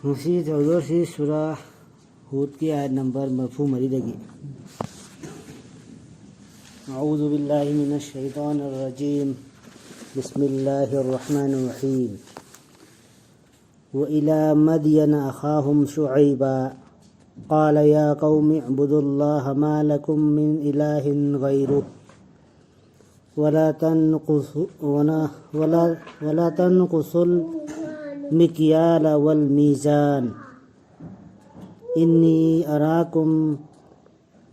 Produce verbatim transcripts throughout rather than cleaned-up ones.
ꯉꯁꯤ ꯇꯧꯗꯣꯏꯁꯤ ꯁꯨꯔꯥ ꯍꯨꯗꯀꯤ ꯑꯥꯌꯠ ꯅꯝꯕꯔ ꯃꯔꯤꯐꯨ ꯃꯔꯤꯗꯒꯤ꯫ أعوذ بالله من الشيطان الرجيم. بسم الله الرحمن الرحيم. وإلى مدين أخاهم شعيبا قال يا قوم اعبدوا الله ما لكم من إله غيره ولا تنقصوا، ولا، ولا، ولا تنقصوا المكيال والميزان إني أراكم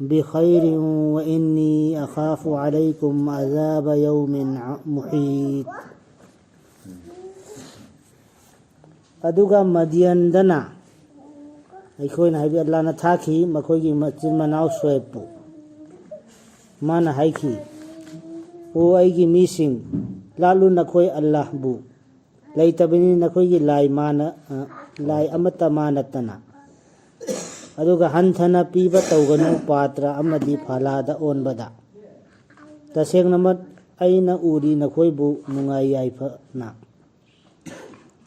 بخير وإني أخاف عليكم عذاب يوم محيط. ꯑꯗꯨꯒ ꯃꯗꯤꯌꯟꯗꯅ ꯑꯩꯈꯣꯏꯅ ꯍꯥꯏꯕꯗꯤ ꯑꯜꯂꯥꯍꯅ ꯊꯥꯈꯤ ꯃꯈꯣꯏꯒꯤ ꯃꯆꯤꯟ ꯃꯅꯥꯎ ꯁꯨꯍꯩꯕꯄꯨ꯫ ꯃꯥꯅ ꯍꯥꯏꯈꯤ, "ꯑꯣ ꯑꯩꯒꯤ ꯃꯤꯁꯤꯡ, ꯂꯥꯠꯂꯨ ꯅꯈꯣꯏ ꯑꯜꯂꯥꯍꯕꯨ꯫ ꯂꯩꯇꯕꯅꯤ ꯅꯈꯣꯏꯒꯤ ꯂꯥꯏ ꯃꯥꯅ-, ꯑ, ꯂꯥꯏ ꯑꯃꯠꯇ ꯃꯥ ꯅꯠꯇꯅ꯫ ꯑꯗꯨꯒ ꯍꯟꯊꯅ ꯄꯤꯕ ꯇꯧꯒꯅꯨ ꯄꯥꯇ꯭ꯔ ꯑꯃꯗꯤ ꯐꯥꯂꯥꯗ ꯑꯣꯟꯕꯗ꯫ ꯇꯁꯦꯡꯅꯃꯛ ꯑꯩꯅ ꯎꯔꯤ ꯅꯈꯣꯏꯕꯨ ꯅꯨꯡꯉꯥꯏ ꯌꯥꯏꯐꯅ꯫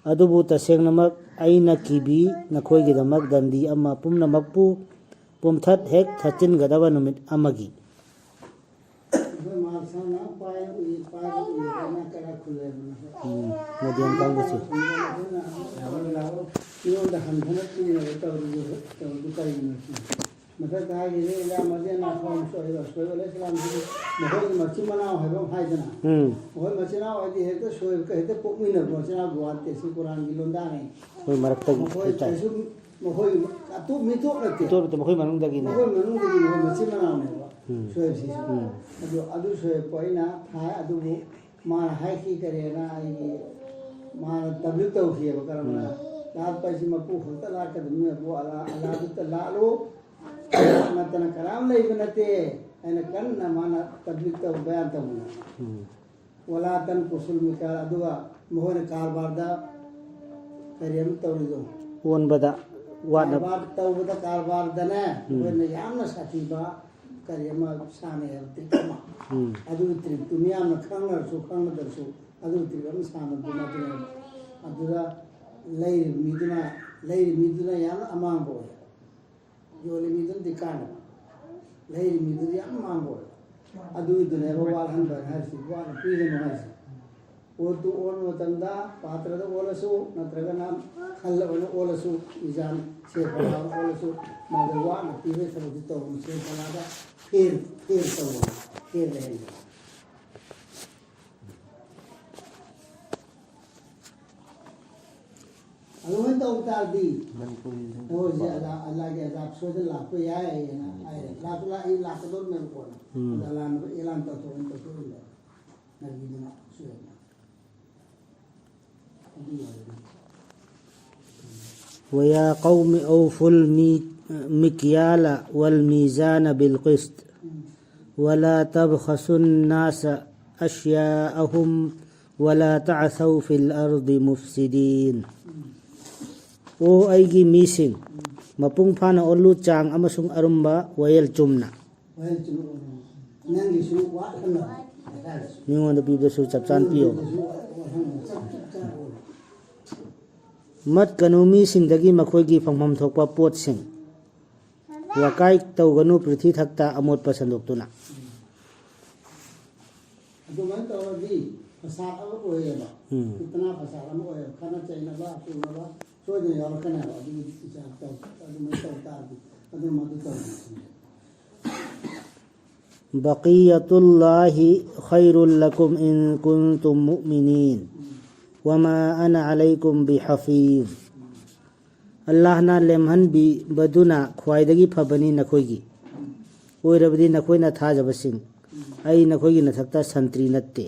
ꯑꯗꯨꯕꯨ ꯇꯁꯦꯡꯅꯃꯛ ꯑꯩꯅ ꯀꯤꯕꯤ ꯅꯈꯣꯏꯒꯤꯗꯃꯛ ꯗꯟꯗꯤ ꯑꯃ ꯄꯨꯝꯅꯃꯛꯄꯨ ꯄꯨꯝꯊꯠ ꯍꯦꯛ ꯊꯠꯆꯤꯟꯒꯗꯕ ꯅꯨꯃꯤꯠ ꯑꯃꯒꯤ"꯫ ꯑꯩꯈꯣꯏ ꯃꯥ ꯁꯥꯅ ꯄꯥꯏ ꯎꯏ, ꯄꯥꯏꯕ ꯎꯏ, ꯀꯅꯥ ꯀꯅꯥ ꯈꯨꯜꯂꯦꯕꯅꯣ? ꯎꯝ, ꯃꯗꯤꯌꯟ ꯀꯥꯡꯕꯨꯁꯦ꯫ ꯑꯩꯉꯣꯟꯗ ꯍꯟꯊꯅ ꯆꯤꯡꯅꯕ ꯇꯧꯔꯤꯗꯨ, ꯇꯧꯔꯤꯗꯨ ꯀꯔꯤꯒꯤꯅꯣ ꯁꯤꯅꯤ꯫ ꯃꯊꯛꯇ ꯍꯥꯏꯈꯤꯕ ꯏꯂꯥ ꯃꯗꯤꯌꯟ ꯑꯈꯥꯍꯨꯝ ꯁꯨꯍꯩꯕ, ꯁꯨꯍꯩꯕ ꯑꯂꯩꯍꯤꯁꯁꯂꯥꯝꯁꯤꯗꯤ ꯃꯈꯣꯏꯒꯤ ꯃꯆꯤꯟ ꯃꯅꯥꯎ ꯍꯥꯏꯕ ꯑꯃ ꯍꯥꯏꯗꯅ꯫ ꯎꯝ꯫ ꯃꯈꯣꯏ ꯃꯆꯤꯟ ꯃꯅꯥꯎ ꯍꯥꯏꯗꯤ ꯍꯦꯛꯇ ꯁꯨꯍꯩꯕ ꯍꯦꯛꯇ ꯄꯣꯛꯃꯤꯟꯅꯕ ꯃꯆꯤꯟ ꯃꯅꯥꯎꯒꯤ ꯋꯥ ꯅꯠꯇꯦ, ꯁꯤ ꯀꯨꯔꯥꯟꯒꯤ ꯂꯣꯟꯗꯥꯅꯤ꯫ ꯃꯈꯣꯏ ꯃꯔꯛꯇꯒꯤ ꯃꯈꯣꯏ ꯍꯥꯏꯇꯥꯔꯦ꯫ ꯀꯩꯁꯨ ꯃꯈꯣꯏ ꯑꯇꯣꯞ ꯃꯤꯇꯣꯞ ꯅꯠꯇꯦ꯫ ꯑꯇꯣꯞ ꯅꯠꯇꯦ, ꯃꯈꯣꯏ ꯃꯅꯨꯡꯗꯒꯤꯅꯤ꯫ ꯃꯈꯣꯏ ꯃꯅꯨꯡꯗꯒꯤ ꯃꯈꯣꯏ ꯃꯆꯤꯟ ꯃꯅꯥꯎꯅꯦꯕ꯫ ꯎꯝ꯫ ꯁꯨꯍꯩꯕꯁꯤꯁꯨ꯫ ꯎꯝ꯫ ꯑꯗꯨ, ꯑꯗꯨ ꯁꯨꯍꯩꯕꯄꯨ ꯑꯩꯅ ꯊꯥꯏ, ꯑꯗꯨꯕꯨ ꯃꯥꯅ ꯍꯥꯏꯈꯤ ꯀꯔꯤꯅ ꯑꯩꯒꯤ, ꯃꯥꯅ ꯇꯕ꯭ꯂꯤꯛ ꯇꯧꯈꯤꯑꯕ ꯀꯔꯝꯅ ꯎꯝ꯫ ꯂꯥꯠꯄ ꯍꯥꯏꯁꯤ ꯃꯄꯨ ꯈꯛꯇ ꯂꯥꯠꯀꯗꯕꯅꯤ, ꯃꯄꯨ ꯑꯂꯥ-, ꯑꯂꯥꯗꯨꯇ ꯂꯥꯠꯂꯨ, ꯑꯂꯥ ꯅꯠꯇꯅ ꯀꯅꯥꯝ ꯂꯩꯕ ꯅꯠꯇꯦ ꯍꯥꯏꯅ ꯀꯟꯅ ꯃꯥꯅ ꯇꯕ꯭ꯂꯤꯛ ꯇꯧ, ꯕꯌꯥꯟ ꯇꯧꯕꯅꯦ꯫ ꯎꯝ꯫ ꯋꯥꯂꯥ ꯇꯟ ꯀꯨꯁꯨꯜ ꯃꯤꯀꯥ, ꯑꯗꯨꯒ ꯃꯈꯣꯏꯅ ꯀꯔꯕꯥꯔꯗ ꯀꯔꯤ ꯑꯃ ꯇꯧꯔꯤꯗꯣ? ꯑꯣꯟꯕꯗ ꯋꯥꯠꯅꯕ꯫ ꯀꯔꯕꯥꯔ ꯇꯧꯕꯗ, ꯀꯔꯕꯥꯔꯗꯅꯦ, ꯎꯝ꯫ ꯃꯈꯣꯏꯅ ꯌꯥꯝꯅ ꯁꯥꯊꯤꯕ, ꯀꯔꯤ ꯑꯃ ꯁꯥꯟꯅꯩ ꯍꯥꯏꯕ ꯇ꯭ꯔꯤꯛ ꯑꯃ꯫ ꯎꯝ꯫ ꯑꯗꯨꯒꯤ ꯇ꯭ꯔꯤꯛꯇꯨ ꯃꯤꯌꯥꯝꯅ ꯈꯪꯅꯔꯁꯨ ꯈꯪꯅꯗ꯭ꯔꯁꯨ ꯑꯗꯨꯒꯤ ꯇ꯭ꯔꯤꯛ ꯑꯃ ꯁꯥꯟꯅꯗꯨꯅ ꯑꯗꯨꯅꯦꯕ꯫ ꯑꯗꯨꯗ ꯂꯩꯔꯤꯕ ꯃꯤꯗꯨꯅ, ꯂꯩꯔꯤꯕ ꯃꯤꯗꯨꯅ ꯌꯥꯝꯅ ꯑꯃꯥꯡꯕ ꯑꯣꯏ꯫ ꯌꯣꯜꯂꯤ ꯃꯤꯗꯨꯅꯗꯤ ꯀꯥꯟꯅꯕ, ꯂꯩꯔꯤ ꯃꯤꯗꯨꯗꯤ ꯌꯥꯝ ꯃꯥꯡꯕ ꯑꯣꯏꯕ꯫ ꯑꯗꯨꯒꯤꯗꯨꯅꯦꯕ ꯋꯥꯠꯍꯟꯕ ꯍꯥꯏꯁꯤ, ꯋꯥꯠꯅ ꯄꯤꯒꯅꯨ ꯍꯥꯏꯁꯤ꯫ ꯄꯣꯠꯇꯨ ꯑꯣꯟꯕ ꯃꯇꯝꯗ ꯄꯥꯇ꯭ꯔꯗ ꯑꯣꯜꯂꯁꯨ, ꯅꯠꯇ꯭ꯔꯒꯅ ꯈꯜ ꯑꯣꯏꯅ ꯑꯣꯜꯂꯁꯨ, ꯃꯤꯖꯥꯟ ꯁꯦ ꯐꯂꯥꯗ ꯑꯣꯜꯂꯁꯨ, ꯃꯥꯗ ꯋꯥꯠꯅ ꯄꯤꯕꯒꯤ ꯊꯕꯛꯇꯤ ꯇꯧꯒꯅꯨ꯫ ꯁꯦ ꯐꯂꯥꯗ ꯐꯦꯔ, ꯐꯦꯔ ꯇꯧꯒꯅꯨ, ꯐꯦꯔ ꯂꯩꯍꯟꯒꯅꯨ꯫ ꯑꯗꯨꯃꯥꯏꯅ ꯇꯧ ꯇꯥꯔꯗꯤ, ꯃꯅꯤꯄꯨꯔꯤꯁꯤꯡ ꯍꯣꯏ, ꯍꯧꯖꯤꯛ ꯑꯂꯥ-, ꯑꯂꯥꯒꯤ ꯑꯖꯥꯕ ꯁꯣꯏꯗꯅ ꯂꯥꯛꯄ ꯌꯥꯏ ꯍꯥꯏꯅ ꯍꯥꯏꯔꯦ꯫ ꯂꯥꯛꯄ ꯂꯥꯛꯏ, ꯂꯥꯛꯀꯗꯧꯔꯤꯅꯦꯕ ꯀꯣꯟꯅ꯫ ꯎꯝ꯫ ꯑꯗ ꯑꯂꯥꯟꯕ ꯑꯦꯂꯥꯟ ꯇꯧꯊꯣꯛꯑꯦꯅ ꯇꯧꯊꯣꯛꯏꯅꯦ꯫ ꯅꯕꯤꯗꯨꯅ ꯁꯣꯏꯗꯅ꯫ ꯑꯗꯨ ꯑꯣꯏꯔꯗꯤ꯫ ويا قوم أوفوا المي-، المكيال والميزان بالقسط ꯎꯝ꯫ ولا تبخسوا الناس أشياءهم ولا تعثوا في الأرض مفسدين. ꯑꯣ ꯑꯩꯒꯤ ꯃꯤꯁꯤꯡ, ꯃꯄꯨꯡ ꯐꯥꯅ ꯑꯣꯜꯂꯨ, ꯆꯥꯡ ꯑꯃꯁꯨꯡ ꯑꯔꯨꯝꯕ ꯋꯥꯌꯦꯜ ꯆꯨꯝꯅ꯫ ꯋꯥꯌꯦꯜ ꯆꯨꯝꯅ ꯑꯣꯜꯂꯨ꯫ ꯅꯪꯒꯤꯁꯨ ꯋꯥꯠꯍꯜꯂꯣ꯫ ꯃꯤꯉꯣꯟꯗ ꯄꯤꯕꯗꯁꯨ ꯆꯞ ꯆꯥꯅ ꯄꯤꯌꯨ꯫ ꯃꯤꯉꯣꯟꯗꯁꯨ ꯋꯥꯠꯍꯜꯂꯣ꯫ ꯆꯞ ꯆꯞ ꯆꯥꯅ ꯑꯣꯜꯂꯨ꯫ ꯃꯠꯀꯅꯨ ꯃꯤꯁꯤꯡꯗꯒꯤ ꯃꯈꯣꯏꯒꯤ ꯐꯪꯐꯝ ꯊꯣꯛꯄ ꯄꯣꯠꯁꯤꯡ꯫ ꯋꯥꯀꯥꯏ ꯇꯧꯒꯅꯨ ꯄ꯭ꯔꯤꯊꯤ ꯊꯛꯇ ꯑꯃꯣꯠꯄ ꯁꯟꯗꯣꯛꯇꯨꯅ꯫ ꯑꯗꯨꯃꯥꯏꯅ ꯇꯧꯔꯗꯤ ꯐꯁꯥꯗ ꯑꯃ ꯑꯣꯏꯌꯦꯕ꯫ ꯎꯝ꯫ ꯐꯤꯇꯅꯥ ꯐꯁꯥꯗ ꯑꯃ ꯑꯣꯏꯌꯦꯕ꯫ ꯈꯠꯅ ꯆꯩꯅꯕ, ꯑꯄꯨꯅꯕ ꯁꯣꯏꯗꯅ ꯌꯥꯎꯔꯛꯀꯅꯦꯕ꯫ ꯑꯗꯨꯒꯤ ꯏꯆꯥ ꯇꯧ-, ꯑꯗꯨꯃꯥꯏꯅ ꯇꯧ ꯇꯥꯔꯗꯤ ꯑꯗꯨꯝ ꯑꯗꯨ ꯇꯧꯔꯤꯁꯤꯅꯦ꯫ بقية الله خير لكم إن كنتم مؤمنين وما أنا عليكم بحفيظ. ꯑꯜꯂꯥꯍꯅ ꯂꯦꯝꯍꯟꯕꯤꯕꯗꯨꯅ ꯈ꯭ꯋꯥꯏꯗꯒꯤ ꯐꯕꯅꯤ ꯅꯈꯣꯏꯒꯤ꯫ ꯑꯣꯏꯔꯕꯗꯤ ꯅꯈꯣꯏꯅ ꯊꯥꯖꯕꯁꯤꯡ, ꯑꯩ ꯅꯈꯣꯏꯒꯤ ꯅꯊꯛꯇ ꯁꯟꯇ꯭ꯔꯤ ꯅꯠꯇꯦ꯫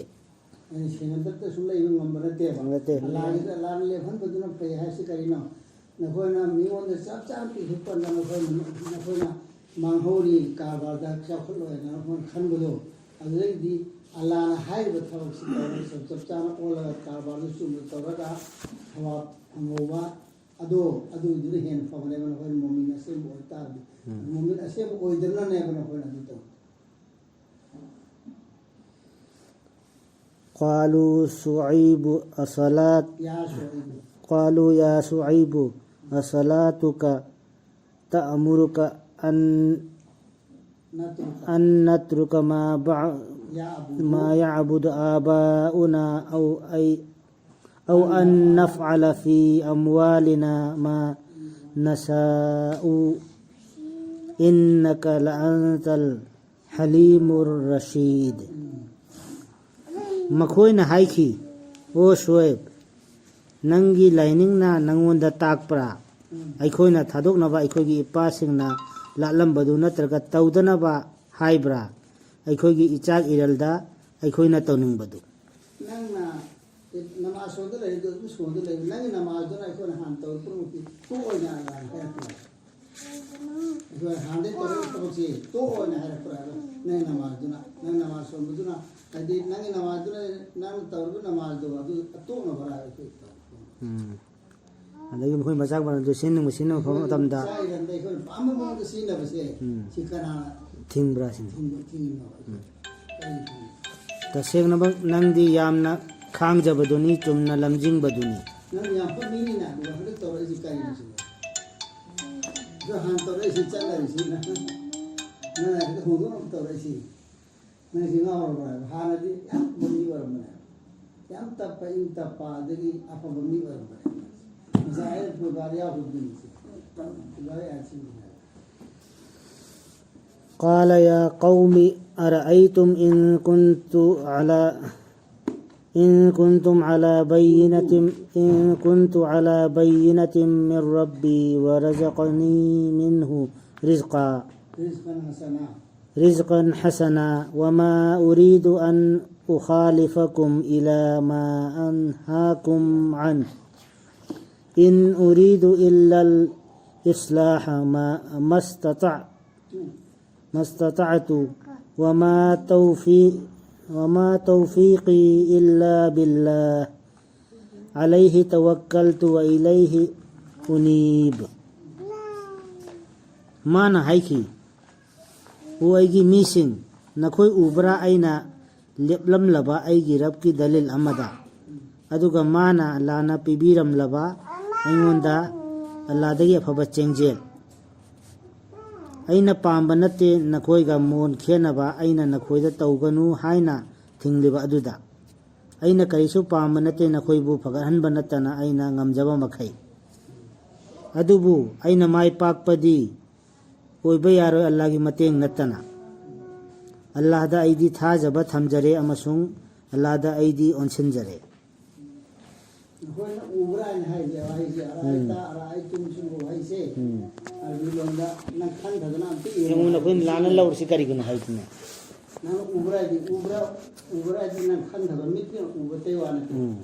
ꯑꯩꯅ ꯁꯦꯟꯅꯗꯕꯇ ꯁꯨꯝ ꯂꯩꯕ ꯉꯝꯕ ꯅꯠꯇꯦꯕ꯫ ꯅꯠꯇꯦ꯫ ꯑꯜꯂꯥꯍꯒꯤꯗ ꯑꯜꯂꯥꯍꯅ ꯂꯦꯞꯍꯟꯕꯗꯨꯅ ꯐꯩ ꯍꯥꯏꯁꯤ ꯀꯔꯤꯅꯣ? ꯅꯈꯣꯏꯅ ꯃꯤꯉꯣꯟꯗ ꯆꯞ ꯆꯥꯅ ꯄꯤꯊꯣꯛꯄ ꯀꯥꯟꯗ ꯅꯈꯣꯏꯅ, ꯅꯈꯣꯏꯅ ꯃꯥꯡꯍꯧꯔꯤ, ꯀꯥꯔꯕꯥꯔꯗ ꯆꯥꯎꯈꯠꯂꯣꯏꯅ ꯅꯈꯣꯏꯅ ꯈꯟꯕꯗꯣ, ꯑꯗꯨꯗꯒꯤꯗꯤ ꯑꯜꯂꯥꯍꯅ ꯍꯥꯏꯔꯤꯕ ꯊꯕꯛꯁꯤ ꯇꯧꯔꯒ ꯆꯞ, ꯆꯞ ꯆꯥꯅ ꯑꯣꯜꯂꯒ ꯀꯥꯔꯕꯥꯔꯗꯨ ꯆꯨꯝꯅ ꯇꯧꯔꯒ ꯊꯕꯛ ꯐꯪꯍꯧꯕ, ꯑꯗꯣ ꯑꯗꯨꯗꯨꯅ ꯍꯦꯟꯅ ꯐꯕꯅꯦꯕ, ꯅꯈꯣꯏꯅ ꯃꯣꯃꯤꯟ ꯑꯁꯦꯡꯕ ꯑꯣꯏꯇꯥꯔꯗꯤ꯫ ꯎꯝ꯫ ꯃꯣꯃꯤꯟ ꯑꯁꯦꯡꯕ ꯑꯣꯏꯗꯅꯅꯦꯕ ꯅꯈꯣꯏꯅ ꯑꯗꯨ ꯇꯧ꯫ قالوا شعيب أصلاة يا شعيب. قالوا يا شعيب أصلاتك تأمرك أن نترك أن نترك ما بع- يعبد ما يعبد آباؤنا أو أي أو أن نفعل في أموالنا ما نشاء إنك لأنت الحليم الرشيد. ꯃꯈꯣꯏꯅ ꯍꯥꯏꯈꯤ, "ꯑꯣ ꯁꯨꯍꯩꯕ, ꯅꯪꯒꯤ ꯂꯥꯏꯅꯤꯡꯅ ꯅꯪꯉꯣꯟꯗ ꯇꯥꯛꯄ꯭ꯔꯥ? ꯑꯩꯈꯣꯏꯅ ꯊꯥꯗꯣꯛꯅꯕ ꯑꯩꯈꯣꯏꯒꯤ ꯏꯄꯥꯁꯤꯡꯅ ꯂꯥꯠꯂꯝꯕꯗꯨ ꯅꯠꯇ꯭ꯔꯒ ꯇꯧꯗꯅꯕ ꯍꯥꯏꯕ꯭ꯔꯥ? ꯑꯩꯈꯣꯏꯒꯤ ꯏꯆꯥꯛ ꯏꯔꯜꯗ ꯑꯩꯈꯣꯏꯅ ꯇꯧꯅꯤꯡꯕꯗꯨ?" ꯅꯪꯅ ꯅꯃꯥꯖ ꯁꯣꯟꯗ ꯂꯩꯔꯤꯗꯣ ꯑꯗꯨꯝ ꯁꯣꯟꯗ ꯂꯩꯕ꯫ ꯅꯪꯒꯤ ꯅꯃꯥꯖꯗꯨꯅ ꯑꯩꯈꯣꯏꯅ ꯍꯥꯟꯅ ꯇꯧꯔꯤ ꯄꯨꯝꯅꯃꯛꯇꯤ ꯇꯣꯛꯑꯣꯅ ꯑꯂꯥꯍꯅ ꯍꯥꯏꯔꯛꯄ꯭ꯔꯥ? ꯑꯩꯈꯣꯏ ꯍꯥꯟꯅꯗꯩ ꯇꯧꯔꯛꯏ ꯊꯕꯛꯁꯦ ꯇꯣꯛꯑꯣꯅ ꯍꯥꯏꯔꯛꯄ꯭ꯔꯥ ꯍꯥꯏꯕ? ꯅꯪꯒꯤ ꯅꯃꯥꯖꯗꯨꯅ, ꯅꯪ ꯅꯃꯥꯖ ꯁꯣꯟꯕꯗꯨꯅ, ꯍꯥꯏꯗꯤ ꯅꯪꯒꯤ ꯅꯃꯥꯖꯗꯨꯅ, ꯅꯪꯅ ꯇꯧꯔꯤꯕ ꯅꯃꯥꯖꯗꯣ ꯑꯗꯨ ꯇꯣꯛꯅꯕꯔꯥ ꯍꯥꯏꯕ ꯑꯩꯈꯣꯏ ꯇꯧꯔꯛꯄ? ꯎꯝ꯫ ꯑꯗꯒꯤ ꯃꯈꯣꯏ ꯃꯆꯥꯛ ꯃꯔꯝꯗꯨ ꯁꯤꯖꯤꯟꯅꯤꯡꯕ ꯁꯤꯖꯤꯟꯅꯕ ꯐꯪꯕ ꯃꯇꯝꯗ ꯆꯥꯛ ꯏꯔꯟꯗ ꯑꯩꯈꯣꯏꯅ ꯄꯥꯝꯕ ꯃꯑꯣꯡꯗ ꯁꯤꯖꯤꯟꯅꯕꯁꯦ, ꯎꯝ꯫ ꯁꯤ ꯀꯅꯥꯅ ꯊꯤꯡꯕ꯭ꯔꯥ ꯁꯤꯅꯤ꯫ ꯊꯤꯡꯕ-, ꯊꯤꯡꯉꯤꯅꯣ? ꯎꯝ꯫ ꯀꯔꯤ ꯊꯤꯡꯉꯤ? ꯇꯁꯦꯡꯅꯃꯛ ꯅꯪꯗꯤ ꯌꯥꯝꯅ ꯈꯥꯡꯖꯕꯗꯨꯅꯤ, ꯆꯨꯝꯅ ꯂꯝꯖꯤꯡꯕꯗꯨꯅꯤ꯫ ꯅꯪ ꯌꯥꯝ ꯐꯕ ꯃꯤꯅꯤꯅ, ꯑꯗꯨꯒ ꯍꯟꯗꯛ ꯇꯧꯔꯛꯏꯁꯤ ꯀꯔꯤꯅꯣ ꯁꯤꯕꯣ? ꯑꯗꯣ ꯍꯥꯟꯅ ꯇꯧꯔꯛꯏꯁꯤ ꯆꯠꯅꯔꯤꯁꯤ ꯅꯪ, ꯅꯪ ꯍꯟꯗꯛ ꯍꯣꯡꯗꯣꯛꯅꯕ ꯇꯧꯔꯛꯏꯁꯤ꯫ ꯅꯪꯁꯤ ꯉꯥꯎꯔꯕ꯭ꯔꯥ ꯍꯥꯏꯕ? ꯍꯥꯟꯅꯗꯤ ꯌꯥꯝ ꯐꯕ ꯃꯤ ꯑꯣꯏꯔꯝꯕꯅꯦ꯫ ꯌꯥꯝ ꯇꯞꯄ, ꯏꯪ ꯇꯞꯄ, ꯑꯗꯒꯤ ꯑꯐꯕ ꯃꯤ ꯑꯣꯏꯔꯝꯕꯅꯦ꯫ ꯉꯁꯥꯏ ꯑꯩꯅ ꯄꯨꯖꯥꯔꯤ ꯌꯥꯎꯈꯤꯕꯗꯨꯅꯤ ꯁꯤ꯫ ꯄꯨꯖꯥꯔꯤ ꯍꯥꯏꯁꯤꯅꯤ꯫ قال يا قوم أرأيتم إن كنت على إن كنتم على بينة إن كنت على بينة من ربي ورزقني منه رزقا رزقا حسنا. رزقا حسنا وما أريد أن أخالفكم إلى ما أنهاكم عنه إن أريد إلا الإصلاح ما ما استطعت ما استطعت وما توفي وما توفيقي إلا بالله عليه توكلت وإليه ꯎꯅꯤꯕ꯫ ꯃꯥꯅ ꯍꯥꯏꯈꯤ, "ꯑꯣ ꯑꯩꯒꯤ ꯃꯤꯁꯤꯡ, ꯅꯈꯣꯏ ꯎꯕ꯭ꯔꯥ ꯑꯩꯅ ꯂꯦꯞꯂꯝꯂꯕ ꯑꯩꯒꯤ ꯔꯕꯀꯤ ꯗꯂꯤꯜ ꯑꯃꯗ? ꯑꯗꯨꯒ ꯃꯥꯅ ꯑꯜꯂꯥꯅ ꯄꯤꯕꯤꯔꯝꯂꯕ ꯑꯩꯉꯣꯟꯗ ꯑꯜꯂꯥꯗꯒꯤ ꯑꯐꯕ ꯆꯦꯡꯖꯦꯜ꯫ ꯑꯩꯅ ꯄꯥꯝꯕ ꯅꯠꯇꯦ ꯅꯈꯣꯏꯒ ꯃꯣꯟ ꯈꯦꯟꯅꯕ ꯑꯩꯅ ꯅꯈꯣꯏꯗ ꯇꯧꯒꯅꯨ ꯍꯥꯏꯅ ꯊꯤꯡꯂꯤꯕ ꯑꯗꯨꯗ꯫ ꯑꯩꯅ ꯀꯔꯤꯁꯨ ꯄꯥꯝꯕ ꯅꯠꯇꯦ ꯅꯈꯣꯏꯕꯨ ꯐꯒꯠꯍꯟꯕ ꯅꯠꯇꯅ ꯑꯩꯅ ꯉꯝꯖꯕ ꯃꯈꯩ꯫ ꯑꯗꯨꯕꯨ ꯑꯩꯅ ꯃꯥꯏ ꯄꯥꯛꯄꯗꯤ ꯑꯣꯏꯕ ꯌꯥꯔꯣꯏ ꯑꯜꯂꯥꯒꯤ ꯃꯇꯦꯡ ꯅꯠꯇꯅ꯫ ꯑꯜꯂꯥꯗ ꯑꯩꯗꯤ ꯊꯥꯖꯕ ꯊꯝꯖꯔꯦ ꯑꯃꯁꯨꯡ ꯑꯜꯂꯥꯗ ꯑꯩꯗꯤ ꯑꯣꯟꯁꯤꯟꯖꯔꯦ"꯫ ꯅꯈꯣꯏꯅ ꯎꯕ꯭ꯔꯥ ꯍꯥꯏꯅ ꯍꯥꯏꯁꯦ, ꯋꯥꯍꯩꯁꯦ, "ꯑꯔꯥꯏꯇ, ꯎꯝ꯫ ꯑꯔꯥꯏꯇꯨꯝ" ꯁꯤꯒꯨꯝꯕ ꯋꯥꯍꯩꯁꯦ, ꯎꯝ꯫ ꯑꯔꯕꯤ ꯂꯣꯟꯗ ꯅꯪ ꯈꯪꯗꯗꯅ ꯑꯝꯇ ꯌꯦꯡꯉꯨ, ꯌꯦꯡꯉꯨ꯫ ꯑꯩꯈꯣꯏꯅ ꯂꯥꯟꯅ ꯂꯧꯔꯤꯁꯤ ꯀꯔꯤꯒꯤꯅꯣ ꯍꯥꯏꯗꯨꯅꯦ꯫ ꯅꯪ ꯎꯕ꯭ꯔꯥ ꯍꯥꯏꯗꯤ, ꯎꯕ꯭ꯔꯥ, ꯎꯕ꯭ꯔꯥ ꯍꯥꯏꯗꯤ ꯅꯪ ꯈꯪꯗꯕ ꯃꯤꯠꯅ ꯎꯕ ꯇꯩ ꯋꯥ ꯅꯠꯇꯦ꯫ ꯎꯝ꯫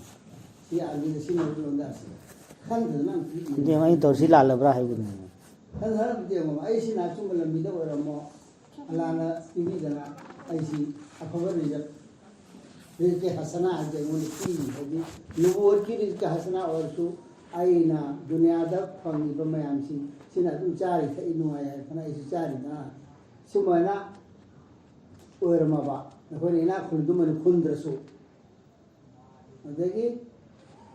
ꯁꯤ ꯑꯥꯔꯕꯤꯗ ꯁꯤꯖꯤꯟꯅꯕ ꯂꯣꯟꯗꯥꯁꯦ꯫ ꯈꯪꯗꯗꯅ ꯑꯝꯇ ꯌꯦꯡꯉꯨ꯫ ꯌꯦꯡꯉꯣ, ꯑꯩꯅ ꯇꯧꯔꯤꯁꯤ ꯂꯥꯜꯂꯕ꯭ꯔꯥ ꯍꯥꯏꯕꯗꯨꯅꯦ꯫ ꯈꯪꯗꯗꯅ ꯑꯝꯇ ꯌꯦꯡꯉꯣ꯫ ꯑꯩꯁꯤꯅ ꯑꯆꯨꯝꯕ ꯂꯝꯕꯤꯗ ꯑꯣꯏꯔꯝꯃꯣ꯫ ꯑꯜꯂꯥꯅ ꯄꯤꯕꯤꯗꯅ ꯑꯩꯁꯤ ꯑꯐꯕ ꯔꯤꯖꯜ, ꯔꯤꯖꯜꯀꯤ ꯍꯁꯅꯥ ꯍꯥꯏꯁꯦ ꯑꯩꯉꯣꯟꯗ ꯄꯤꯔꯤ꯫ ꯍꯥꯏꯗꯤ ꯅꯨꯕꯨꯋꯠꯀꯤ ꯔꯤꯖꯜꯀꯤ ꯍꯁꯅꯥ ꯑꯣꯏꯔꯁꯨ ꯑꯩꯅ ꯗꯨꯅꯤꯌꯥꯗ ꯐꯪꯉꯤꯕ ꯃꯌꯥꯝꯁꯤ ꯁꯤꯅ ꯑꯗꯨꯝ ꯆꯥꯔꯤ ꯊꯛꯏ ꯅꯨꯡꯉꯥꯏ ꯍꯥꯏꯗꯅ ꯑꯩꯁꯨ ꯆꯥꯔꯤꯗꯅ꯫ ꯁꯨꯃꯥꯏꯅ ꯑꯣꯏꯔꯝꯃꯕ ꯅꯈꯣꯏꯅ ꯏꯅꯥꯛ ꯈꯨꯜꯂꯗꯨꯃꯥꯏꯅ ꯈꯨꯟꯗ꯭ꯔꯁꯨ꯫ ꯑꯗꯒꯤ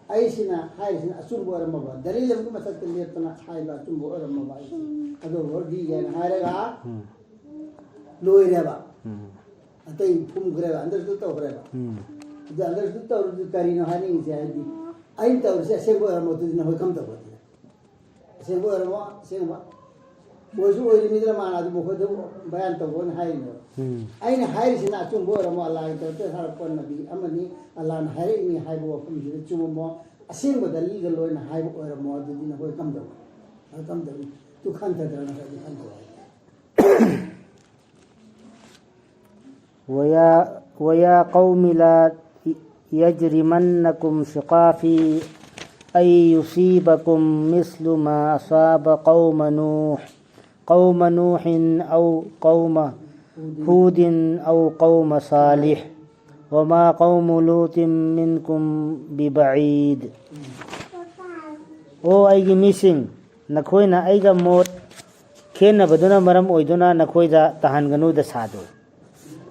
ꯑꯩꯁꯤꯅ ꯍꯥꯏꯔꯤꯁꯤꯅ ꯑꯆꯨꯝꯕ ꯑꯣꯏꯔꯝꯃꯕ, ꯗꯂꯤꯜ ꯑꯃꯒꯤ ꯃꯊꯛꯇ ꯂꯦꯞꯇꯅ ꯍꯥꯏꯕ ꯑꯆꯨꯝꯕ ꯑꯣꯏꯔꯝꯃꯕ ꯑꯩꯁꯦ꯫ ꯑꯗꯨ ꯑꯣꯏꯔꯗꯤ ꯍꯥꯏꯅ ꯍꯥꯏꯔꯒ ꯎꯝ꯫ ꯂꯣꯏꯔꯦꯕ꯫ ꯎꯝ꯫ ꯑꯇꯩ ꯐꯨꯝꯈ꯭ꯔꯦꯕ, ꯑꯟꯗꯔꯁꯇꯨꯠ ꯇꯧꯈ꯭ꯔꯦꯕ꯫ ꯎꯝ꯫ ꯑꯗꯨ ꯑꯟꯗꯔꯁꯇꯨꯠ ꯇꯧꯔꯗꯤ ꯀꯔꯤꯅꯣ ꯍꯥꯏꯅꯤꯡꯉꯤꯁꯦ ꯍꯥꯏꯗꯤ ꯑꯩꯅ ꯇꯧꯔꯤꯁꯦ ꯑꯁꯦꯡꯕ ꯑꯣꯏꯔꯝꯃꯣ ꯑꯗꯨꯗꯤ ꯅꯈꯣꯏ ꯀꯝ ꯇꯧꯒꯗꯤ? ꯑꯁꯦꯡꯕ ꯑꯣꯏꯔꯝꯃꯣ, ꯑꯁꯦꯡꯕ꯫ ꯑꯣꯏꯁꯨ ꯑꯣꯏꯔꯤꯃꯤꯗꯅ ꯃꯥꯅ ꯑꯗꯨꯕꯨ ꯑꯩꯈꯣꯏꯗ ꯕꯌꯥꯟ ꯇꯧꯕ ꯑꯣꯏꯅ ꯍꯥꯏꯔꯤꯅꯦꯕ꯫ ꯎꯝ꯫ ꯑꯩꯅ ꯍꯥꯏꯔꯤꯁꯤꯅ ꯑꯆꯨꯝꯕ ꯑꯣꯏꯔꯝꯃꯣ, ꯑꯜꯂꯥꯍꯒꯤ ꯇꯧꯔꯛꯇ ꯊꯥꯔꯛꯄ ꯅꯕꯤ ꯑꯃꯅꯤ, ꯑꯜꯂꯥꯍꯅ ꯍꯥꯏꯔꯛꯏꯅꯤ ꯍꯥꯏꯕ ꯋꯥꯐꯝꯁꯤꯗ ꯆꯨꯝꯃꯝꯃꯣ, ꯑꯁꯦꯡꯕ ꯗꯂꯤꯜꯒ ꯂꯣꯏꯅ ꯍꯥꯏꯕ ꯑꯣꯏꯔꯝꯃꯣ, ꯑꯗꯨꯗꯤ ꯅꯈꯣꯏ ꯀꯝꯗꯧꯕ? ꯑꯗꯨ ꯀꯝꯗꯧꯅꯤ? ꯑꯗꯨ ꯈꯟꯊꯗ꯭ꯔ ꯅꯈꯣꯏ ꯑꯗꯨ ꯈꯟꯊꯧ ꯍꯥꯏ꯫ ويا، ويا قوم لا يجرمنكم شقاقي أن يصيبكم مثل ما أصاب قوم نوح، قوم نوح أو قوم هود أو قوم صالح، وما قوم لوط منكم ببعيد. ꯑꯣ ꯑꯩꯒꯤ ꯃꯤꯁꯤꯡ, ꯅꯈꯣꯏꯅ ꯑꯩꯒ ꯃꯣꯠ ꯈꯦꯠꯅꯕꯗꯨꯅ ꯃꯔꯝ ꯑꯣꯏꯗꯨꯅ ꯅꯈꯣꯏꯗ ꯇꯥꯍꯟꯒꯅꯨ ꯗꯁꯥꯗꯨ꯫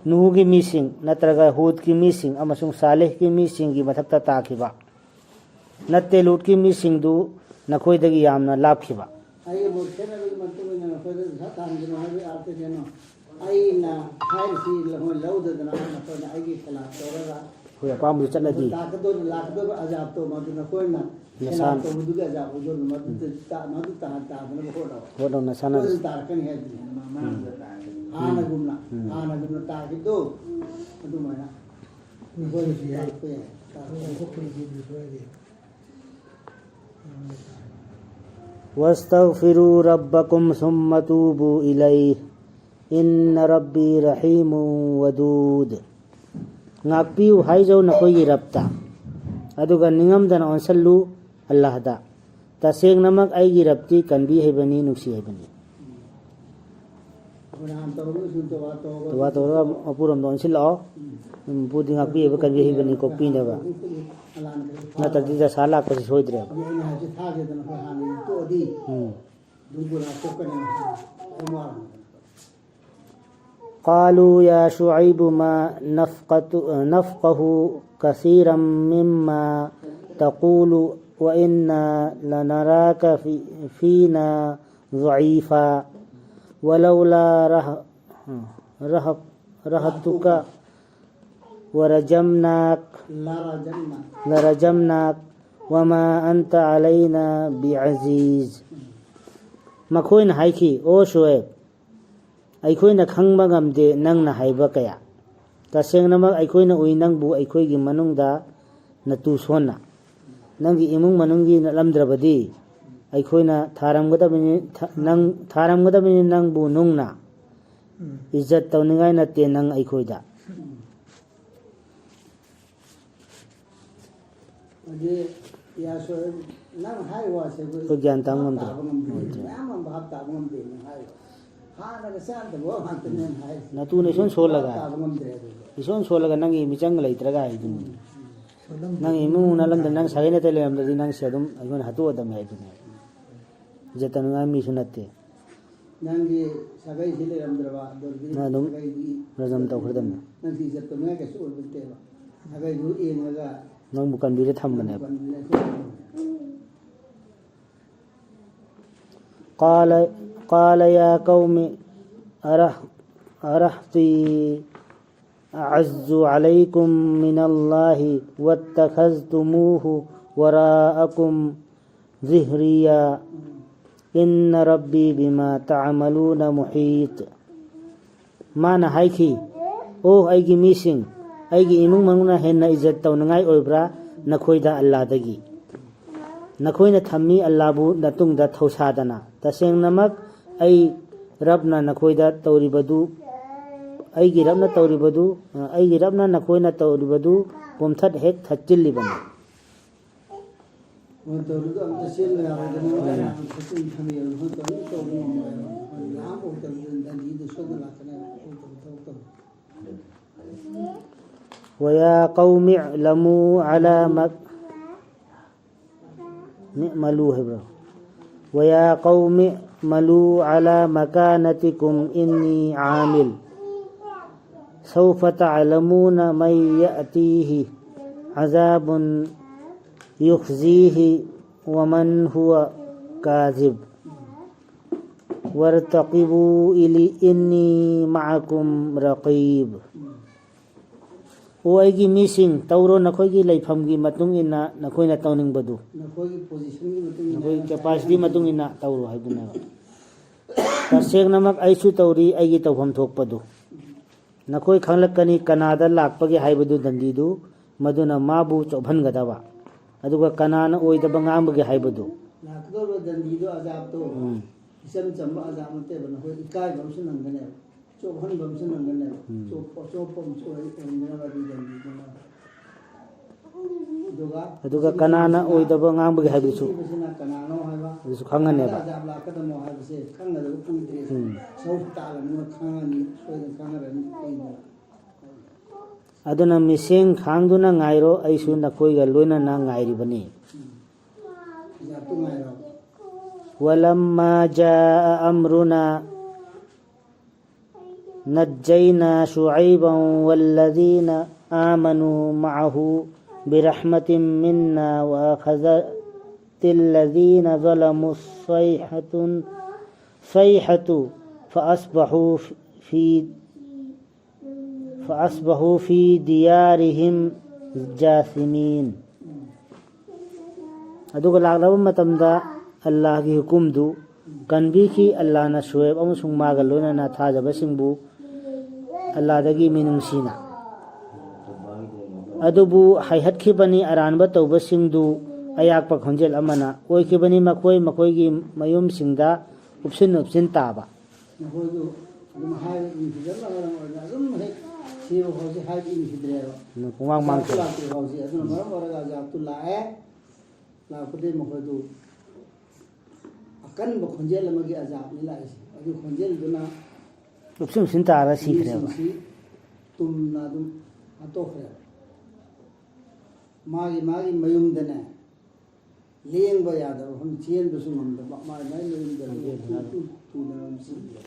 ꯅꯨꯍꯒꯤ ꯃꯤꯁꯤꯡ ꯅꯠꯇ꯭ꯔꯒ ꯍꯨꯗꯀꯤ ꯃꯤꯁꯤꯡ ꯑꯃꯁꯨꯡ ꯁꯥꯂꯦꯍꯀꯤ ꯃꯤꯁꯤꯡꯒꯤ ꯃꯊꯛꯇ ꯇꯥꯈꯤꯕ ꯅꯠꯇꯦ, ꯂꯨꯠꯀꯤ ꯃꯤꯁꯤꯡꯗꯨ ꯅꯈꯣꯏꯗꯒꯤ ꯌꯥꯝꯅ ꯂꯥꯞꯈꯤꯕ꯫ ꯑꯩꯒ ꯃꯣꯠ ꯈꯦꯠꯅꯕꯒꯤ ꯃꯇꯨꯡ ꯏꯟꯅ ꯅꯈꯣꯏꯗ ꯗꯁꯥ ꯇꯥꯍꯟꯒꯅꯨ ꯍꯥꯏꯕꯒꯤ ꯑꯥꯔꯊ ꯀꯩꯅꯣ? ꯑꯩꯅ ꯍꯥꯏꯔꯤꯁꯤ ꯅꯈꯣꯏ ꯂꯧꯗꯗꯅ ꯅꯈꯣꯏꯅ ꯑꯩꯒꯤ ꯈꯤꯂꯥꯐ ꯇꯧꯔꯒ ꯑꯩꯈꯣꯏ ꯑꯄꯥꯝꯕꯗ ꯆꯠꯂꯗꯤ ꯂꯥꯛꯀꯗꯧꯔꯤꯕ, ꯂꯥꯛꯀꯗꯧꯔꯤꯕ ꯑꯖꯥꯕꯇꯣ ꯃꯗꯨ ꯅꯈꯣꯏꯅ ꯅꯁꯥ ꯈꯤꯂꯥꯐ ꯇꯧꯕꯗꯨꯒꯤ ꯑꯖꯥꯕ ꯑꯣꯏꯗꯧꯔꯤꯕ ꯃꯗꯨ ꯇꯥ-, ꯃꯗꯨ ꯇꯥ-, ꯇꯥꯗꯅꯕ ꯍꯣꯠꯅꯧ꯫ ꯍꯣꯠꯅꯧ, ꯅꯁꯥꯅ ꯅꯈꯣꯏꯅ ꯇꯥꯔꯛꯀꯅꯤ ꯍꯥꯏꯕꯗꯨꯅꯤ꯫ ꯎꯝ꯫ ꯍꯥꯟꯅꯒꯨꯝꯅ, ꯎꯝ꯫ ꯍꯥꯟꯅꯒꯨꯝꯅ ꯇꯥꯈꯤꯕꯗꯣ ꯑꯗꯨꯃꯥꯏꯅ ꯅꯈꯣꯏꯅꯁꯨ ꯇꯥꯔꯛꯄ ꯌꯥꯏ꯫ ꯇꯥꯔꯛꯄ ꯌꯥꯏ꯫ واستغفروا ربكم ثم توبوا إليه إن ربي رحيم ودود꯫ ꯉꯥꯛꯄꯤꯌꯨ ꯍꯥꯏꯖꯧ ꯅꯈꯣꯏꯒꯤ ꯔꯕꯇ, ꯑꯗꯨꯒ ꯅꯤꯡꯉꯝꯗꯅ ꯑꯣꯟꯁꯜꯂꯨ ꯑꯜꯂꯥꯍꯗ꯫ ꯇꯁꯦꯡꯅꯃꯛ ꯑꯩꯒꯤ ꯔꯕꯇꯤ ꯀꯟꯕꯤ ꯍꯩꯕꯅꯤ, ꯅꯨꯡꯁꯤ ꯍꯩꯕꯅꯤ꯫ ꯇꯧꯕ ꯇꯧꯔꯒ ꯃꯄꯨꯔꯣꯝꯗ ꯑꯣꯟꯁꯤꯜꯂꯛꯑꯣ꯫ ꯎꯝ꯫ ꯃꯄꯨꯗꯤ ꯉꯥꯛꯄꯤ ꯍꯩꯕ, ꯀꯟꯕꯤ ꯍꯩꯕꯅꯤ, ꯀꯣꯛꯄꯤꯅꯦꯕ꯫ ꯅꯠꯇ꯭ꯔꯗꯤ ꯗꯁꯥ ꯂꯥꯛꯄꯁꯤ ꯁꯣꯏꯗ꯭ꯔꯦꯕ꯫ ꯑꯗꯨ ꯑꯩꯅ ꯍꯥꯏꯁꯦ ꯊꯥꯒꯦꯗꯅ ꯑꯩꯈꯣꯏ ꯍꯥꯟꯅ ꯇꯣꯛꯑꯗꯤ ꯎꯝ꯫ ꯑꯗꯨꯝ ꯒꯨꯅꯥ ꯀꯣꯛꯀꯅꯤ꯫ ꯑꯗꯨꯝ ꯋꯥꯔꯅꯤ꯫ قالوا يا شعيب ما نفقت-، نفقه كثيرا مما تقول وإنا لنراك في-، فينا ضعيفا ولولا رهط-، رهط-، رهطك ورجمناك، لرجمناك. لرجمناك وما أنت علينا بعزيز. ꯃꯈꯣꯏꯅ ꯍꯥꯏꯈꯤ, ꯑꯣ ꯁꯨꯑꯦꯕ, ꯑꯩꯈꯣꯏꯅ ꯈꯪꯕ ꯉꯝꯗꯦ ꯅꯪꯅ ꯍꯥꯏꯕ ꯀꯌꯥ꯫ ꯇꯁꯦꯡꯅꯃꯛ ꯑꯩꯈꯣꯏꯅ ꯎꯏ ꯅꯪꯕꯨ ꯑꯩꯈꯣꯏꯒꯤ ꯃꯅꯨꯡꯗ ꯅꯇꯨ ꯁꯣꯟꯅ꯫ ꯅꯪꯒꯤ ꯏꯃꯨꯡ ꯃꯅꯨꯡꯒꯤ ꯅꯠꯂꯝꯗ꯭ꯔꯕꯗꯤ ꯑꯩꯈꯣꯏꯅ ꯊꯥꯔꯝꯒꯗꯕꯅꯤ, ꯊ-, ꯅꯪ ꯊꯥꯔꯝꯒꯗꯕꯅꯤ ꯅꯪꯕꯨ ꯅꯨꯡꯅ꯫ ꯎꯝ꯫ ꯏꯖꯠ ꯇꯧꯅꯤꯡꯉꯥꯏ ꯅꯠꯇꯦ ꯅꯪ ꯑꯩꯈꯣꯏꯗ꯫ ꯎꯝ꯫ ꯑꯗꯨꯗꯤ ꯌꯥꯁꯣꯏ, ꯅꯪ ꯍꯥꯏꯔꯤꯕ ꯋꯥꯁꯦ ꯑꯩꯈꯣꯏ ꯑꯩꯈꯣꯏ ꯒ꯭ꯌꯥꯟ ꯇꯥꯕ ꯚꯥꯞ ꯉꯝꯗ꯭ꯔꯦ꯫ ꯇꯥꯕ ꯉꯝꯗꯦ꯫ ꯉꯝꯗ꯭ꯔꯦ꯫ ꯃꯌꯥꯝ ꯑꯃ ꯚꯥꯞ ꯇꯥꯕ ꯉꯝꯗꯦ ꯅꯪ ꯍꯥꯏꯔꯤꯕ꯫ ꯍꯥꯟꯅꯒ ꯆꯥꯟꯅꯗꯕ ꯋꯥ ꯉꯥꯛꯇꯅꯦ ꯅꯪ ꯍꯥꯏꯔꯤꯁꯦ꯫ ꯅꯇꯨꯅ ꯏꯁꯣꯟ ꯁꯣꯜꯂꯒ꯫ ꯚꯥꯞ ꯇꯥꯕ ꯉꯝꯗ꯭ꯔꯦ ꯑꯗꯨꯗꯤ꯫ ꯏꯁꯣꯟ ꯁꯣꯜꯂꯒ ꯅꯪꯒꯤ ꯃꯤꯆꯪ ꯂꯩꯇ꯭ꯔꯒ ꯍꯥꯏꯗꯨꯅꯤ꯫ ꯎꯝ, ꯎꯝ꯫ ꯅꯪ ꯏꯃꯨꯡ ꯅꯠꯂꯝꯗ ꯅꯪ ꯁꯥꯒꯩ ꯅꯥꯇꯩ ꯂꯩꯔꯝꯗ꯭ꯔꯗꯤ ꯅꯪꯁꯦ ꯑꯗꯨꯝ ꯑꯩꯈꯣꯏꯅ ꯍꯥꯠꯇꯣꯛꯑꯗꯕꯅꯤ ꯍꯥꯏꯗꯨꯅꯦ꯫ ꯏꯖꯠ ꯇꯧꯅꯤꯡꯉꯥꯏ ꯃꯤꯁꯨ ꯅꯠꯇꯦ꯫ ꯅꯪꯒꯤ ꯁꯥꯒꯩꯁꯤ ꯂꯩꯔꯝꯗ꯭ꯔꯕ ꯑꯗꯨꯗꯤ ꯑꯗꯨꯝ ꯁꯥꯒꯩꯒꯤ ꯔꯖꯝ ꯇꯧꯈ꯭ꯔꯗꯕꯅꯤ꯫ ꯅꯪꯁꯤ ꯏꯖꯠ ꯇꯧꯅꯤꯡꯉꯥꯏ ꯀꯩꯁꯨ ꯑꯣꯏꯕ ꯅꯠꯇꯦꯕ꯫ ꯁꯥꯒꯩꯗꯨ ꯌꯦꯡꯉꯒ ꯅꯪꯕꯨ ꯀꯟꯕꯤꯔ ꯊꯝꯕꯅꯦꯕ꯫ ꯀꯟꯕꯤꯔ ꯊꯝꯕꯅꯦꯕ꯫ قال قال يا قوم أرهطي أعز عليكم من الله واتخذتموه وراءكم ظهريا إن ربي بما تعملون محيط. ꯃꯥꯅ ꯍꯥꯏꯈꯤ, "ꯑꯣ ꯑꯩꯒꯤ ꯃꯤꯁꯤꯡ, ꯑꯩꯒꯤ ꯏꯃꯨꯡ ꯃꯅꯨꯡꯅ ꯍꯦꯟꯅ ꯏꯖꯠ ꯇꯧꯅꯉꯥꯏ ꯑꯣꯏꯕ꯭ꯔꯥ ꯅꯈꯣꯏꯗ ꯑꯜꯂꯥꯗꯒꯤ? ꯅꯈꯣꯏꯅ ꯊꯝꯃꯤ ꯑꯜꯂꯥꯕꯨ ꯅꯇꯨꯡꯗ ꯊꯧꯁꯥꯗꯅ꯫ ꯇꯁꯦꯡꯅꯃꯛ ꯑꯩ ꯔꯕꯅ ꯅꯈꯣꯏꯗ ꯇꯧꯔꯤꯕꯗꯨ, ꯑꯩꯒꯤ ꯔꯕꯅ ꯇꯧꯔꯤꯕꯗꯨ, ꯑꯩꯒꯤ ꯔꯕꯅ ꯅꯈꯣꯏꯅ ꯇꯧꯔꯤꯕꯗꯨ ꯄꯨꯝꯊꯠ ꯍꯦꯛ ꯊꯠꯆꯤꯜꯂꯤꯕꯅꯤ"꯫ ꯃꯣꯏ ꯇꯧꯔꯤꯗꯣ ꯑꯝꯇ ꯆꯦꯟꯕ ꯌꯥꯔꯣꯏꯗꯅ, ꯃꯣꯏ ꯃꯌꯥꯝ ꯈꯨꯠꯆꯤꯟ ꯊꯝꯃꯤꯕ, ꯃꯣꯏ ꯇꯧꯔꯤꯗꯣ ꯇꯧꯕ ꯉꯝꯃꯣꯏꯕ꯫ ꯃꯣꯏ ꯂꯥꯝꯕ ꯍꯧꯗꯕꯗ ꯗꯟꯗꯤꯗꯨ ꯁꯣꯏꯗꯅ ꯂꯥꯛꯀꯅꯦꯕ꯫ ꯃꯣꯏ ꯇꯧꯔꯤ ꯊꯕꯛ ꯇꯧꯔꯤ꯫ ويا قوم اعلموا على مك-، اعملوا ꯍꯥꯏꯕ꯭ꯔꯣ? ويا قوم اعملوا على مكانتكم إني عامل سوف تعلمون من يأتيه عذاب يخزيه ومن هو كاذب وارتقبوا إلي-، إني معكم رقيب. ꯑꯣ ꯑꯩꯒꯤ ꯃꯤꯁꯤꯡ, ꯇꯧꯔꯣ ꯅꯈꯣꯏꯒꯤ ꯂꯩꯐꯝꯒꯤ ꯃꯇꯨꯡ ꯏꯟꯅ ꯅꯈꯣꯏꯅ ꯇꯧꯅꯤꯡꯕꯗꯨ꯫ ꯅꯈꯣꯏꯒꯤ positionꯒꯤ ꯃꯇꯨꯡ ꯏꯟꯅ ꯅꯈꯣꯏꯒꯤ capacity ꯃꯇꯨꯡ ꯏꯟꯅ ꯇꯧꯔꯣ ꯍꯥꯏꯕꯅꯦꯕ꯫ ꯇꯁꯦꯡꯅꯃꯛ ꯑꯩꯁꯨ ꯇꯧꯔꯤ ꯑꯩꯒꯤ ꯇꯧꯐꯝ ꯊꯣꯛꯄꯗꯨ꯫ ꯅꯈꯣꯏ ꯈꯪꯂꯛꯀꯅꯤ ꯀꯅꯥꯗ ꯂꯥꯛꯄꯒꯦ ꯍꯥꯏꯕꯗꯨ ꯗꯟꯗꯤꯗꯨ, ꯃꯗꯨꯅ ꯃꯥꯕꯨ ꯆꯣꯞꯍꯟꯒꯗꯕ, ꯑꯗꯨꯒ ꯀꯅꯥꯅ ꯑꯣꯏꯗꯕ ꯉꯥꯡꯕꯒꯦ ꯍꯥꯏꯕꯗꯨ꯫ ꯂꯥꯛꯀꯗꯧꯔꯤꯕ ꯗꯟꯗꯤꯗꯨ ꯑꯖꯥꯕꯇꯣ ꯎꯝ꯫ ꯏꯆꯝ ꯆꯝꯕ ꯑꯖꯥꯕ ꯅꯠꯇꯦꯕ, ꯅꯈꯣꯏ ꯏꯀꯥꯏꯕ ꯑꯃꯁꯨ ꯅꯪꯒꯅꯦꯕ꯫ ꯆꯣꯞꯍꯟꯕ ꯑꯃꯁꯨ ꯅꯪꯒꯅꯦꯕ꯫ ꯎꯝ꯫ ꯆꯣꯞꯄ, ꯆꯣꯞꯄ ꯑꯃꯁꯨ ꯑꯣꯏ-, ꯑꯣꯏꯅꯅꯕ ꯑꯗꯨ ꯗꯟꯗꯤꯗꯨꯅ꯫ ꯑꯗꯨꯒ ꯑꯗꯨꯒ ꯀꯅꯥꯅ ꯑꯣꯏꯗꯕ ꯉꯥꯡꯕꯒꯦ ꯍꯥꯏꯕꯗꯨꯁꯨ ꯁꯤꯕꯁꯤꯅ ꯀꯅꯥꯅꯣ ꯍꯥꯏꯕ ꯑꯗꯨꯁꯨ ꯈꯪꯉꯅꯦꯕ꯫ ꯀꯅꯥꯗ ꯑꯖꯥꯕ ꯂꯥꯛꯀꯗꯕꯅꯣ ꯍꯥꯏꯕꯁꯦ ꯈꯪꯒꯗꯕ ꯀꯨꯏꯗ꯭ꯔꯦ꯫ ꯎꯝ꯫ ꯁꯧ ꯇꯥꯛꯂꯕꯅꯤꯅ ꯈꯪꯉꯅꯤ, ꯁꯣꯏꯗꯅ ꯈꯪꯉꯔꯅꯤ ꯀꯨꯏꯗꯅ꯫ ꯑꯗꯨꯅ ꯃꯤꯠꯁꯦꯡ ꯈꯥꯡꯗꯨꯅ ꯉꯥꯏꯔꯣ, ꯑꯩꯁꯨ ꯅꯈꯣꯏꯒ ꯂꯣꯏꯅꯅ ꯉꯥꯏꯔꯤꯕꯅꯤ꯫ ꯖꯥꯠꯇꯨ ꯉꯥꯏꯔꯣ꯫ ولما جاء أمرنا نجينا شعيبا والذين آمنوا معه برحمة منا وأخذت الذين ظلموا الصيحة صيحة فأصبحوا في فأصبحوا في ديارهم جاثمين. ꯑꯗꯨꯒ ꯂꯥꯛꯂꯕ ꯃꯇꯝꯗ ꯑꯜꯂꯥꯍꯒꯤ ꯍꯨꯀꯨꯝꯗꯨ ꯀꯟꯕꯤꯈꯤ꯫ ꯑꯜꯂꯥꯍꯅ ꯁꯨꯍꯦꯕ ꯑꯃꯁꯨꯡ ꯃꯥꯒ ꯂꯣꯏꯅꯅ ꯊꯥꯖꯕꯁꯤꯡꯕꯨ ꯑꯜꯂꯥꯍꯗꯒꯤ ꯃꯤꯅꯨꯡꯁꯤꯅ ꯑꯗꯨꯕꯨ ꯍꯥꯏꯍꯠꯈꯤꯕꯅꯤ꯫ ꯑꯔꯥꯟꯕ ꯇꯧꯕꯁꯤꯡꯗꯨ ꯑꯌꯥꯛꯄ ꯈꯣꯟꯖꯦꯜ ꯑꯃꯅ ꯑꯣꯏꯈꯤꯕꯅꯤ꯫ ꯃꯈꯣꯏ ꯃꯈꯣꯏꯒꯤ ꯃꯌꯨꯝꯁꯤꯡꯗ ꯎꯞꯁꯤꯟ ꯎꯞꯁꯤꯟ ꯇꯥꯕ꯫ ꯃꯈꯣꯏꯗꯨ ꯑꯗꯨꯝ ꯍꯥꯏꯕ ꯏꯟꯈꯤꯗꯅ ꯃꯔꯝ ꯑꯣꯏꯔꯒ ꯑꯗꯨꯝ ꯍꯦꯛ ꯁꯤꯕ ꯐꯥꯎꯁꯤ ꯍꯥꯏꯕ ꯏꯟꯈꯤꯗ꯭ꯔꯦꯕ꯫ ꯄꯨꯡꯃꯥꯡ ꯃꯥꯡꯈ꯭ꯔꯦ꯫ ꯂꯥꯛꯇ꯭ꯔꯤ ꯐꯥꯎꯁꯤ꯫ ꯑꯗꯨꯅ ꯃꯔꯝ ꯑꯣꯏꯔꯒ ꯑꯖꯥꯕꯇꯨ ꯂꯥꯛꯑꯦ꯫ ꯂꯥꯛꯄꯗꯒꯤ ꯃꯈꯣꯏꯗꯨ ꯑꯀꯟꯕ ꯈꯣꯟꯖꯦꯜ ꯑꯃꯒꯤ ꯑꯖꯥꯕꯅꯤ ꯂꯥꯛꯏꯁꯦ꯫ ꯑꯗꯨ ꯈꯣꯟꯖꯦꯜꯗꯨꯅ ꯎꯞꯁꯤꯟ ꯎꯞꯁꯤꯟ ꯇꯥꯔ ꯁꯤꯈ꯭ꯔꯦꯕ꯫ ꯃꯤꯁꯤꯡꯁꯤ ꯇꯨꯝꯅ ꯑꯗꯨꯝ ꯍꯥꯠꯇꯣꯛꯈ꯭ꯔꯦꯕ꯫ ꯃꯥꯒꯤ ꯃꯥꯒꯤ ꯃꯌꯨꯝꯗꯅꯦ ꯂꯦꯡꯕ ꯌꯥꯗꯕ ꯃꯐꯝ, ꯆꯦꯟꯕꯁꯨ ꯉꯝꯗꯕ, ꯃꯥꯏ ꯃꯥꯏ ꯃꯌꯨꯝꯗ ꯑꯗꯨꯝ ꯇꯨ-, ꯇꯨ-, ꯇꯨꯅ ꯑꯗꯨꯝ ꯁꯤꯈ꯭ꯔꯦ꯫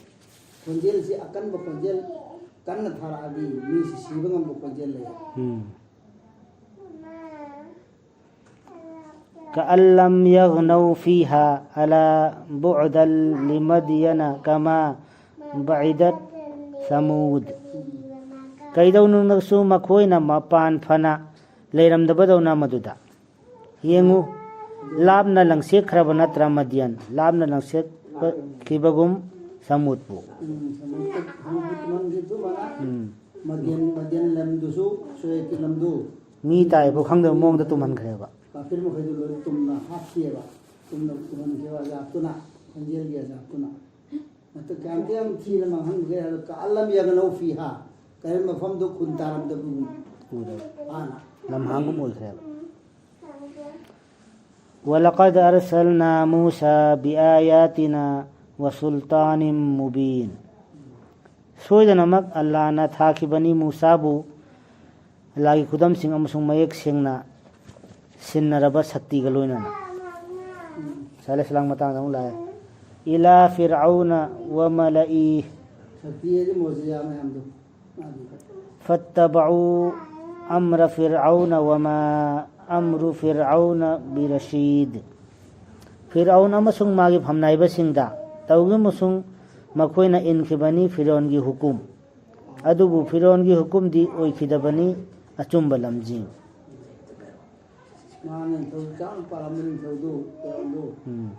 ꯈꯣꯟꯖꯦꯜꯁꯤ ꯑꯀꯟꯕ ꯈꯣꯟꯖꯦꯜ ꯀꯟꯅ ꯊꯥꯔꯛꯑꯗꯤ ꯃꯤꯁꯤ ꯁꯤꯕ ꯉꯝꯕ ꯈꯣꯟꯖꯦꯜ ꯂꯩ꯫ ꯎꯝ꯫ كأن لم يغنوا فيها ألا بعدا لمدين كما بعدت ثمود. ꯀꯩꯗꯧꯅꯨꯡꯗꯁꯨ ꯃꯈꯣꯏꯅ ꯃꯄꯥꯟ ꯐꯅ ꯂꯩꯔꯝꯗꯕꯗꯧꯅ ꯃꯗꯨꯗ꯫ ꯌꯦꯡꯉꯨ, ꯂꯥꯞꯅ ꯂꯪꯁꯦꯛꯈ꯭ꯔꯕ ꯅꯠꯇ꯭ꯔ ꯃꯗꯤꯌꯟ? ꯂꯥꯞꯅ ꯂꯪꯁꯦꯛꯈꯤꯕꯒꯨꯝ ꯁꯃꯨꯗꯄꯨ꯫ ꯎꯝ, ꯁꯃꯨꯗ, ꯁꯃꯨꯗ ꯇꯨꯝꯍꯟꯈꯤꯕꯗꯨ ꯃꯥꯅ ꯎꯝ꯫ ꯃꯗꯤꯌꯟ, ꯃꯗꯤꯌꯟ ꯂꯝꯗꯨꯁꯨ, ꯁꯨꯔꯦꯀꯤ ꯂꯝꯗꯨ꯫ ꯃꯤ ꯇꯥꯏꯐꯥꯎ ꯈꯪꯗꯕ ꯃꯑꯣꯡꯗ ꯇꯨꯝꯍꯟꯈ꯭ꯔꯦꯕ꯫ ꯀꯥꯐꯤꯔ ꯃꯈꯩꯗꯨ ꯂꯣꯏ ꯇꯨꯝꯅ ꯍꯥꯠꯈꯤꯑꯕ꯫ ꯇꯨꯝꯅ ꯇꯨꯝꯍꯟꯈꯤꯕ ꯑꯖꯥꯕꯇꯨꯅ, ꯈꯣꯟꯖꯦꯜꯒꯤ ꯑꯖꯥꯕꯇꯨꯅ꯫ ꯃꯇꯝ ꯀꯌꯥꯝ ꯀꯌꯥꯝ ꯊꯤꯅ ꯃꯥꯡꯍꯟꯈ꯭ꯔꯦ ꯍꯥꯏꯕ, كأن لم يغنوا فيها꯫ ꯀꯔꯤ ꯃꯐꯝꯗꯣ ꯈꯨꯟ ꯇꯥꯔꯝꯗꯕꯒꯨꯝ꯫ ꯎꯗꯕ꯫ ꯍꯥꯟꯅ꯫ ꯂꯝꯍꯥꯡꯒꯨꯝ ꯑꯣꯏꯈ꯭ꯔꯦꯕ꯫ ولقد أرسلنا موسى بآياتنا وسلطان مبين. ꯁꯣꯏꯗꯅꯃꯛ ꯑꯜꯂꯥꯍꯅ ꯊꯥꯈꯤꯕꯅꯤ ꯃꯨꯁꯥꯕꯨ ꯂꯥꯏꯒꯤ ꯈꯨꯗꯝꯁꯤꯡ ꯑꯃꯁꯨꯡ ꯃꯌꯦꯛ ꯁꯦꯡꯅ ꯁꯤꯟꯅꯔꯕ ꯁꯛꯇꯤꯒ ꯂꯣꯏꯅꯅ꯫ ꯁꯥꯂꯦ ꯁꯂꯥꯡ ꯃꯇꯥꯡꯗ ꯑꯃꯨꯛ ꯂꯥꯛꯑꯦ꯫ إلى فرعون وملئه. ꯁꯛꯇꯤ ꯍꯥꯏꯗꯤ ꯃꯣꯖꯤꯌꯥ ꯃꯌꯥꯝꯗꯣ꯫ ꯃꯥꯗꯤ꯫ فاتبعوا أمر فرعون وما أمر فرعون برشيد. ꯐꯤꯔꯥꯎꯟ ꯑꯃꯁꯨꯡ ꯃꯥꯒꯤ ꯐꯝꯅꯥꯏꯕꯁꯤꯡꯗ ꯇꯧꯈꯤꯕ ꯑꯃꯁꯨꯡ ꯃꯈꯣꯏꯅ ꯏꯟꯈꯤꯕꯅꯤ ꯐꯤꯔꯥꯎꯟꯒꯤ ꯍꯨꯀꯨꯝ꯫ ꯑꯗꯨꯕꯨ ꯐꯤꯔꯥꯎꯟꯒꯤ ꯍꯨꯀꯨꯝꯗꯤ ꯑꯣꯏꯈꯤꯗꯕꯅꯤ ꯑꯆꯨꯝꯕ ꯂꯝꯖꯤꯡ꯫ ꯃꯥꯅ ꯅꯤꯡꯊꯧ ꯆꯥꯝꯃ ꯄꯥꯜꯂꯝꯕ ꯅꯤꯡꯊꯧꯗꯨ, ꯐꯤꯔꯥꯎꯟꯗꯨ꯫ ꯎꯝ꯫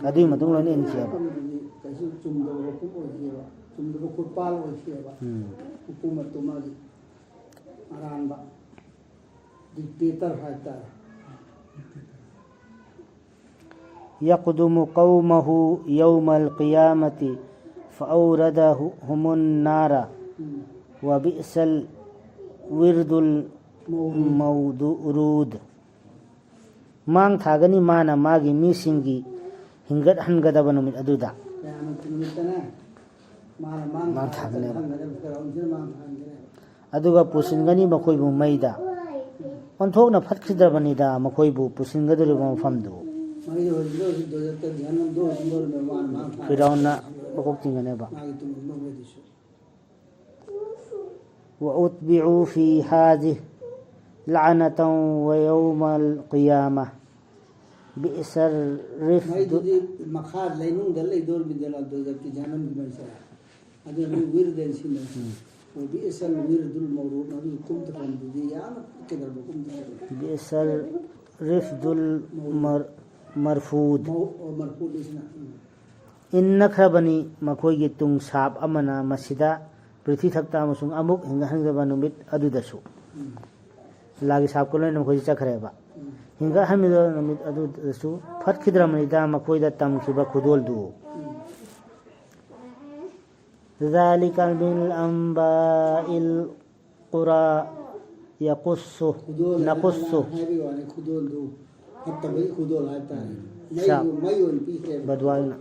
ꯑꯗꯨꯒꯤ ꯃꯇꯨꯡ ꯂꯣꯏꯅ ꯏꯟꯈꯤꯑꯕ꯫ ꯃꯐꯝꯗꯨꯗꯤ ꯀꯩꯁꯨ ꯆꯨꯝꯗꯕ ꯋꯥꯐꯝ ꯑꯣꯏꯈꯤꯑꯕ, ꯆꯨꯝꯗꯕ ꯈꯨꯠꯄꯥꯜ ꯑꯣꯏꯈꯤꯑꯕ꯫ ꯎꯝ꯫ ꯍꯨꯀꯨꯃꯠꯇꯨ ꯃꯥꯒꯤ ꯑꯔꯥꯟꯕ dictator ꯍꯥꯏꯇꯥꯔꯦ꯫ يقدم قومه يوم القيامة فأوردهم النار ꯎꯝ. وبئس الورد ꯃꯧꯔꯨꯗ. المورود. ꯃꯥꯡ ꯊꯥꯒꯅꯤ ꯃꯥꯅ ꯃꯥꯒꯤ ꯃꯤꯁꯤꯡꯒꯤ ꯍꯤꯡꯒꯠꯍꯟꯒꯗꯕ ꯅꯨꯃꯤꯠ ꯑꯗꯨꯗ꯫ ꯀꯌꯥꯃꯠꯀꯤ ꯅꯨꯃꯤꯠꯇꯅꯦ꯫ ꯃꯥꯅ ꯃꯥꯡ ꯃꯥꯡ ꯊꯥꯒꯅꯤ꯫ ꯊꯥꯒꯅꯦꯕ꯫ ꯐꯤꯔꯥꯎꯟꯁꯤꯅ ꯃꯥꯡ ꯊꯥꯍꯟꯒꯅꯦꯕ꯫ ꯑꯗꯨꯒ ꯄꯨꯁꯤꯟꯒꯅꯤ ꯃꯈꯣꯏꯕꯨ ꯃꯩꯗ꯫ ꯑꯣꯟꯊꯣꯛꯅ ꯐꯠꯈꯤꯗ꯭ꯔꯕꯅꯤꯗ ꯃꯈꯣꯏꯕꯨ ꯄꯨꯁꯤꯟꯒꯗꯧꯔꯤꯕ ꯃꯐꯝꯗꯨ꯫ ꯃꯩꯗ ꯍꯧꯖꯤꯛ ꯍꯧꯖꯤꯛ ꯗꯣꯖꯛꯇ ꯖꯍꯟꯅꯝꯗ ꯍꯧꯖꯤꯛ ꯍꯧꯖꯤꯛ ꯃꯥꯅ ꯃꯥꯡ ꯊꯥꯍꯟꯒꯅꯤ꯫ ꯐꯤꯔꯥꯎꯟꯅ ꯃꯀꯣꯛ ꯆꯤꯡꯒꯅꯦꯕ꯫ ꯃꯥꯒꯤ ꯇꯨꯡ ꯏꯟꯕ ꯃꯣꯏꯗꯨꯁꯨ꯫ وأتبعوا في هذه لعنة ويوم القيامة بئس الرفد. ꯃꯩꯗꯨꯗꯤ ꯃꯈꯥ ꯂꯩꯅꯨꯡꯗ ꯂꯩꯗꯣꯔꯤꯕꯅꯤꯗꯅ ꯗꯣꯖꯛꯀꯤ ꯖꯍꯟꯅꯝꯒꯤ ꯃꯩꯁꯦ꯫ ꯑꯗꯨꯅ ꯃꯣꯏ ꯋꯤꯔꯗ ꯍꯥꯏꯅ ꯁꯤꯖꯤꯟꯅꯩ꯫ ꯎꯝ꯫ وبئس الورد المورود، ꯃꯗꯨꯒꯤ ꯀꯨꯝꯊꯐꯝꯗꯨꯗꯤ ꯌꯥꯝꯅ ꯐꯠꯇꯕ ꯀꯨꯝꯊꯐꯝ꯫ بئس الرفد المر-، مرفود. ꯃꯧ-، ꯑꯣ, ꯃꯔꯐꯨꯗ ꯁꯤꯅ꯫ ꯎꯝ꯫ ꯏꯟꯅꯈ꯭ꯔꯕꯅꯤ ꯃꯈꯣꯏꯒꯤ ꯇꯨꯡꯁꯥꯞ ꯑꯃꯅ ꯃꯁꯤꯗ ꯄ꯭ꯔꯤꯊꯤ ꯊꯛꯇ ꯑꯃꯁꯨꯡ ꯑꯃꯨꯛ ꯍꯤꯡꯒꯠꯍꯟꯈ꯭ꯔꯕ ꯅꯨꯃꯤꯠ ꯑꯗꯨꯗꯁꯨ꯫ ꯎꯝ꯫ ꯑꯜꯂꯥꯍꯒꯤ ꯁꯥꯞꯀ ꯂꯣꯏꯅ ꯃꯈꯣꯏꯁꯤ ꯆꯠꯈ꯭ꯔꯦꯕ꯫ ꯎꯝ꯫ ꯍꯤꯡꯒꯠꯍꯟꯈꯤꯕ ꯅꯨꯃꯤꯠ ꯑꯗꯨꯗꯁꯨ ꯐꯠꯈꯤꯗ꯭ꯔꯕꯅꯤꯗ ꯃꯈꯣꯏꯗ ꯇꯝꯈꯤꯕ ꯈꯨꯗꯣꯜꯗꯨ꯫ ꯎꯝ꯫ ذلك من أنباء القرى يقص، ꯈꯨꯗꯣꯜ ꯍꯥꯏꯅ نقص. ꯍꯥꯏꯕꯒꯤ ꯋꯥꯅꯤ, ꯈꯨꯗꯣꯜꯗꯨ ꯐꯠꯇꯕꯒꯤ ꯈꯨꯗꯣꯜ ꯍꯥꯏꯕ ꯇꯥꯔꯦ꯫ ꯃꯩ, ꯁꯥ-, ꯃꯩ ꯑꯣꯏꯅ ꯄꯤꯈ꯭ꯔꯦꯕ꯫ ꯕꯗꯋꯥꯜꯅ꯫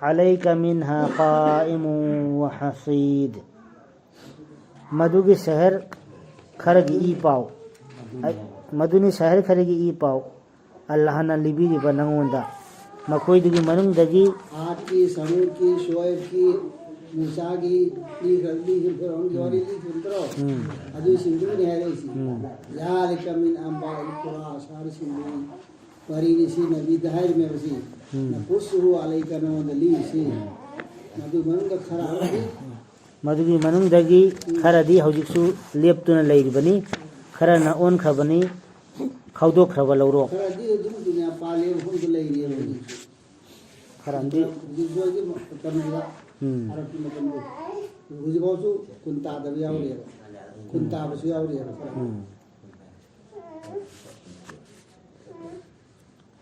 عليك منها قائم وحصيد. ꯃꯗꯨꯒꯤ ꯁꯍꯔ ꯈꯔꯒꯤ ꯏ ꯄꯥꯎ꯫ ꯑꯩ, ꯃꯗꯨꯅꯤ ꯁꯍꯔ ꯈꯔꯒꯤ ꯏ ꯄꯥꯎ꯫ ꯑꯜꯂꯥꯍꯅ ꯂꯤꯕꯤꯔꯤꯕ ꯅꯉꯣꯟꯗ꯫ ꯃꯈꯣꯏꯗꯨꯒꯤ ꯃꯅꯨꯡꯗꯒꯤ, आदकी, समूदकी, शुऐबकी, मूसाकी, लीख लीख फिरौनकी वाली लीख फिरौन। ꯎꯝ, ꯑꯗꯨꯁꯤꯡꯗꯨꯅꯤ ꯍꯥꯏꯔꯛꯏꯁꯤ꯫ ꯎꯝ, ذلك من أنباء القرى, ꯁꯍꯔꯁꯤꯡꯗꯨꯒꯤ ꯋꯥꯔꯤꯅꯤ ꯁꯤ ꯅꯕꯤꯗ ꯍꯥꯏꯔꯤꯃꯦꯕ ꯁꯤ꯫ ꯎꯝ꯫ نقصه عليك, ꯅꯉꯣꯟꯗ ꯂꯤꯔꯤꯁꯤ꯫ ꯃꯗꯨ ꯃꯅꯨꯡꯗ ꯈꯔ ꯑꯃꯗꯤ ꯃꯗꯨꯒꯤ ꯃꯅꯨꯡꯗꯒꯤ ꯈꯔꯗꯤ ꯍꯧꯖꯤꯛꯁꯨ ꯂꯦꯞꯇꯨꯅ ꯂꯩꯔꯤꯕꯅꯤ, ꯈꯔꯅ ꯑꯣꯟꯈ꯭ꯔꯕꯅꯤ, ꯈꯥꯎꯗꯣꯛꯈ꯭ꯔꯕ ꯂꯧꯔꯣ꯫ ꯈꯔꯗꯤ ꯑꯗꯨꯝ ꯗꯨꯅꯤꯌꯥ ꯄꯥꯜꯂꯦ, ꯃꯐꯝꯗ ꯂꯩꯔꯤꯑꯕ ꯍꯧꯖꯤꯛꯁꯨ꯫ ꯈꯔꯗꯤ, ꯍꯧꯖꯤꯛꯁꯨ ꯍꯧꯖꯤꯛ ꯃꯇꯝꯁꯤꯗ ꯎꯝ, ꯐꯔꯛꯀꯤ ꯃꯇꯝꯗꯣ ꯍꯧꯖꯤꯛꯐꯥꯎꯁꯨ ꯈꯨꯟ ꯇꯥꯗꯕ ꯌꯥꯎꯔꯤꯑꯕ, ꯈꯨꯟ ꯇꯥꯕꯁꯨ ꯌꯥꯎꯔꯤꯑꯕ ꯈꯔ꯫ ꯎꯝ,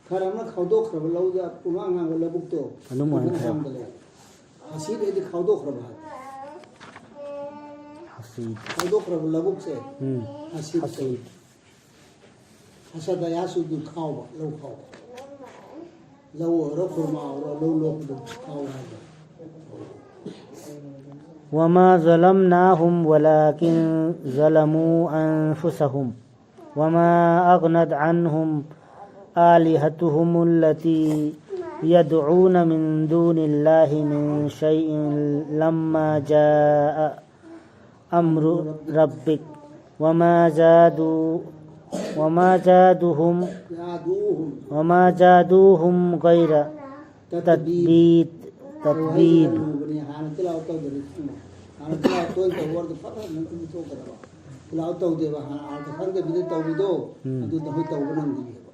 ꯈꯔ ꯑꯃꯅ ꯈꯥꯎꯗꯣꯛꯈ꯭ꯔꯕ ꯂꯧꯗ ꯄꯨꯡꯍꯥꯡ ꯍꯥꯡꯕ ꯂꯧꯕꯨꯛꯇꯣ꯫ ꯑꯗꯨꯝ ꯑꯣꯏꯅ ꯄꯨꯡꯍꯥꯡ ꯈꯔ꯫ ꯍꯥꯡꯕ ꯂꯩ꯫ ꯍꯁꯤꯗ ꯍꯥꯏꯗꯤ ꯈꯥꯎꯗꯣꯛꯈ꯭ꯔꯕ ꯍꯥꯏꯕ꯫ ꯍꯁꯤꯗ꯫ ꯈꯥꯎꯗꯣꯛꯈ꯭ꯔꯕ ꯂꯧꯕꯨꯛꯁꯦ ꯎꯝ, ꯍꯁꯤꯗ ꯍꯁꯤꯗ꯫ ꯍꯁꯗ ꯌꯥꯁꯨꯗꯨ ꯈꯥꯎꯕ, ꯂꯧ ꯈꯥꯎꯕ꯫ ꯂꯧ ꯑꯣꯏꯔꯣ, ꯈꯨꯔꯃꯥ ꯑꯣꯏꯔꯣ, ꯂꯧ ꯂꯣꯛꯄꯗꯨ ꯈꯥꯎ ꯍꯥꯏꯕ꯫ وما ظلمناهم ولكن ظلموا أنفسهم وما أغنت عنهم آلهتهم التي يدعون من دون الله من شيء لما جاء أمر ربك وما زادوا وما زادهم ꯌꯥꯗꯨꯍꯨꯝ وما زادوهم غير ꯇꯠꯕꯤ تتبيب تتبيب. ꯍꯥꯟꯅ ꯇꯤꯜꯍꯥꯎ ꯇꯧꯗꯔꯤ꯫ ꯍꯥꯟꯅ ꯇꯤꯜꯍꯥꯎ ꯇꯣꯏꯅ ꯇꯧꯕ ꯑꯣꯏꯔꯗꯤ ꯐꯠ ꯐꯠ ꯅꯪ ꯑꯗꯨꯝ ꯊꯣꯛꯀꯗꯕ꯫ ꯇꯤꯜꯍꯥꯎ ꯇꯧꯗꯦꯕ, ꯍꯥꯟꯅ ꯑꯥꯔꯊ ꯈꯪꯗꯕꯤꯗ ꯇꯧꯕꯤꯗꯣ꯫ ꯎꯝ꯫ ꯑꯗꯨꯗ ꯍꯣꯏ ꯇꯧꯕ ꯅꯪꯗꯦꯕ꯫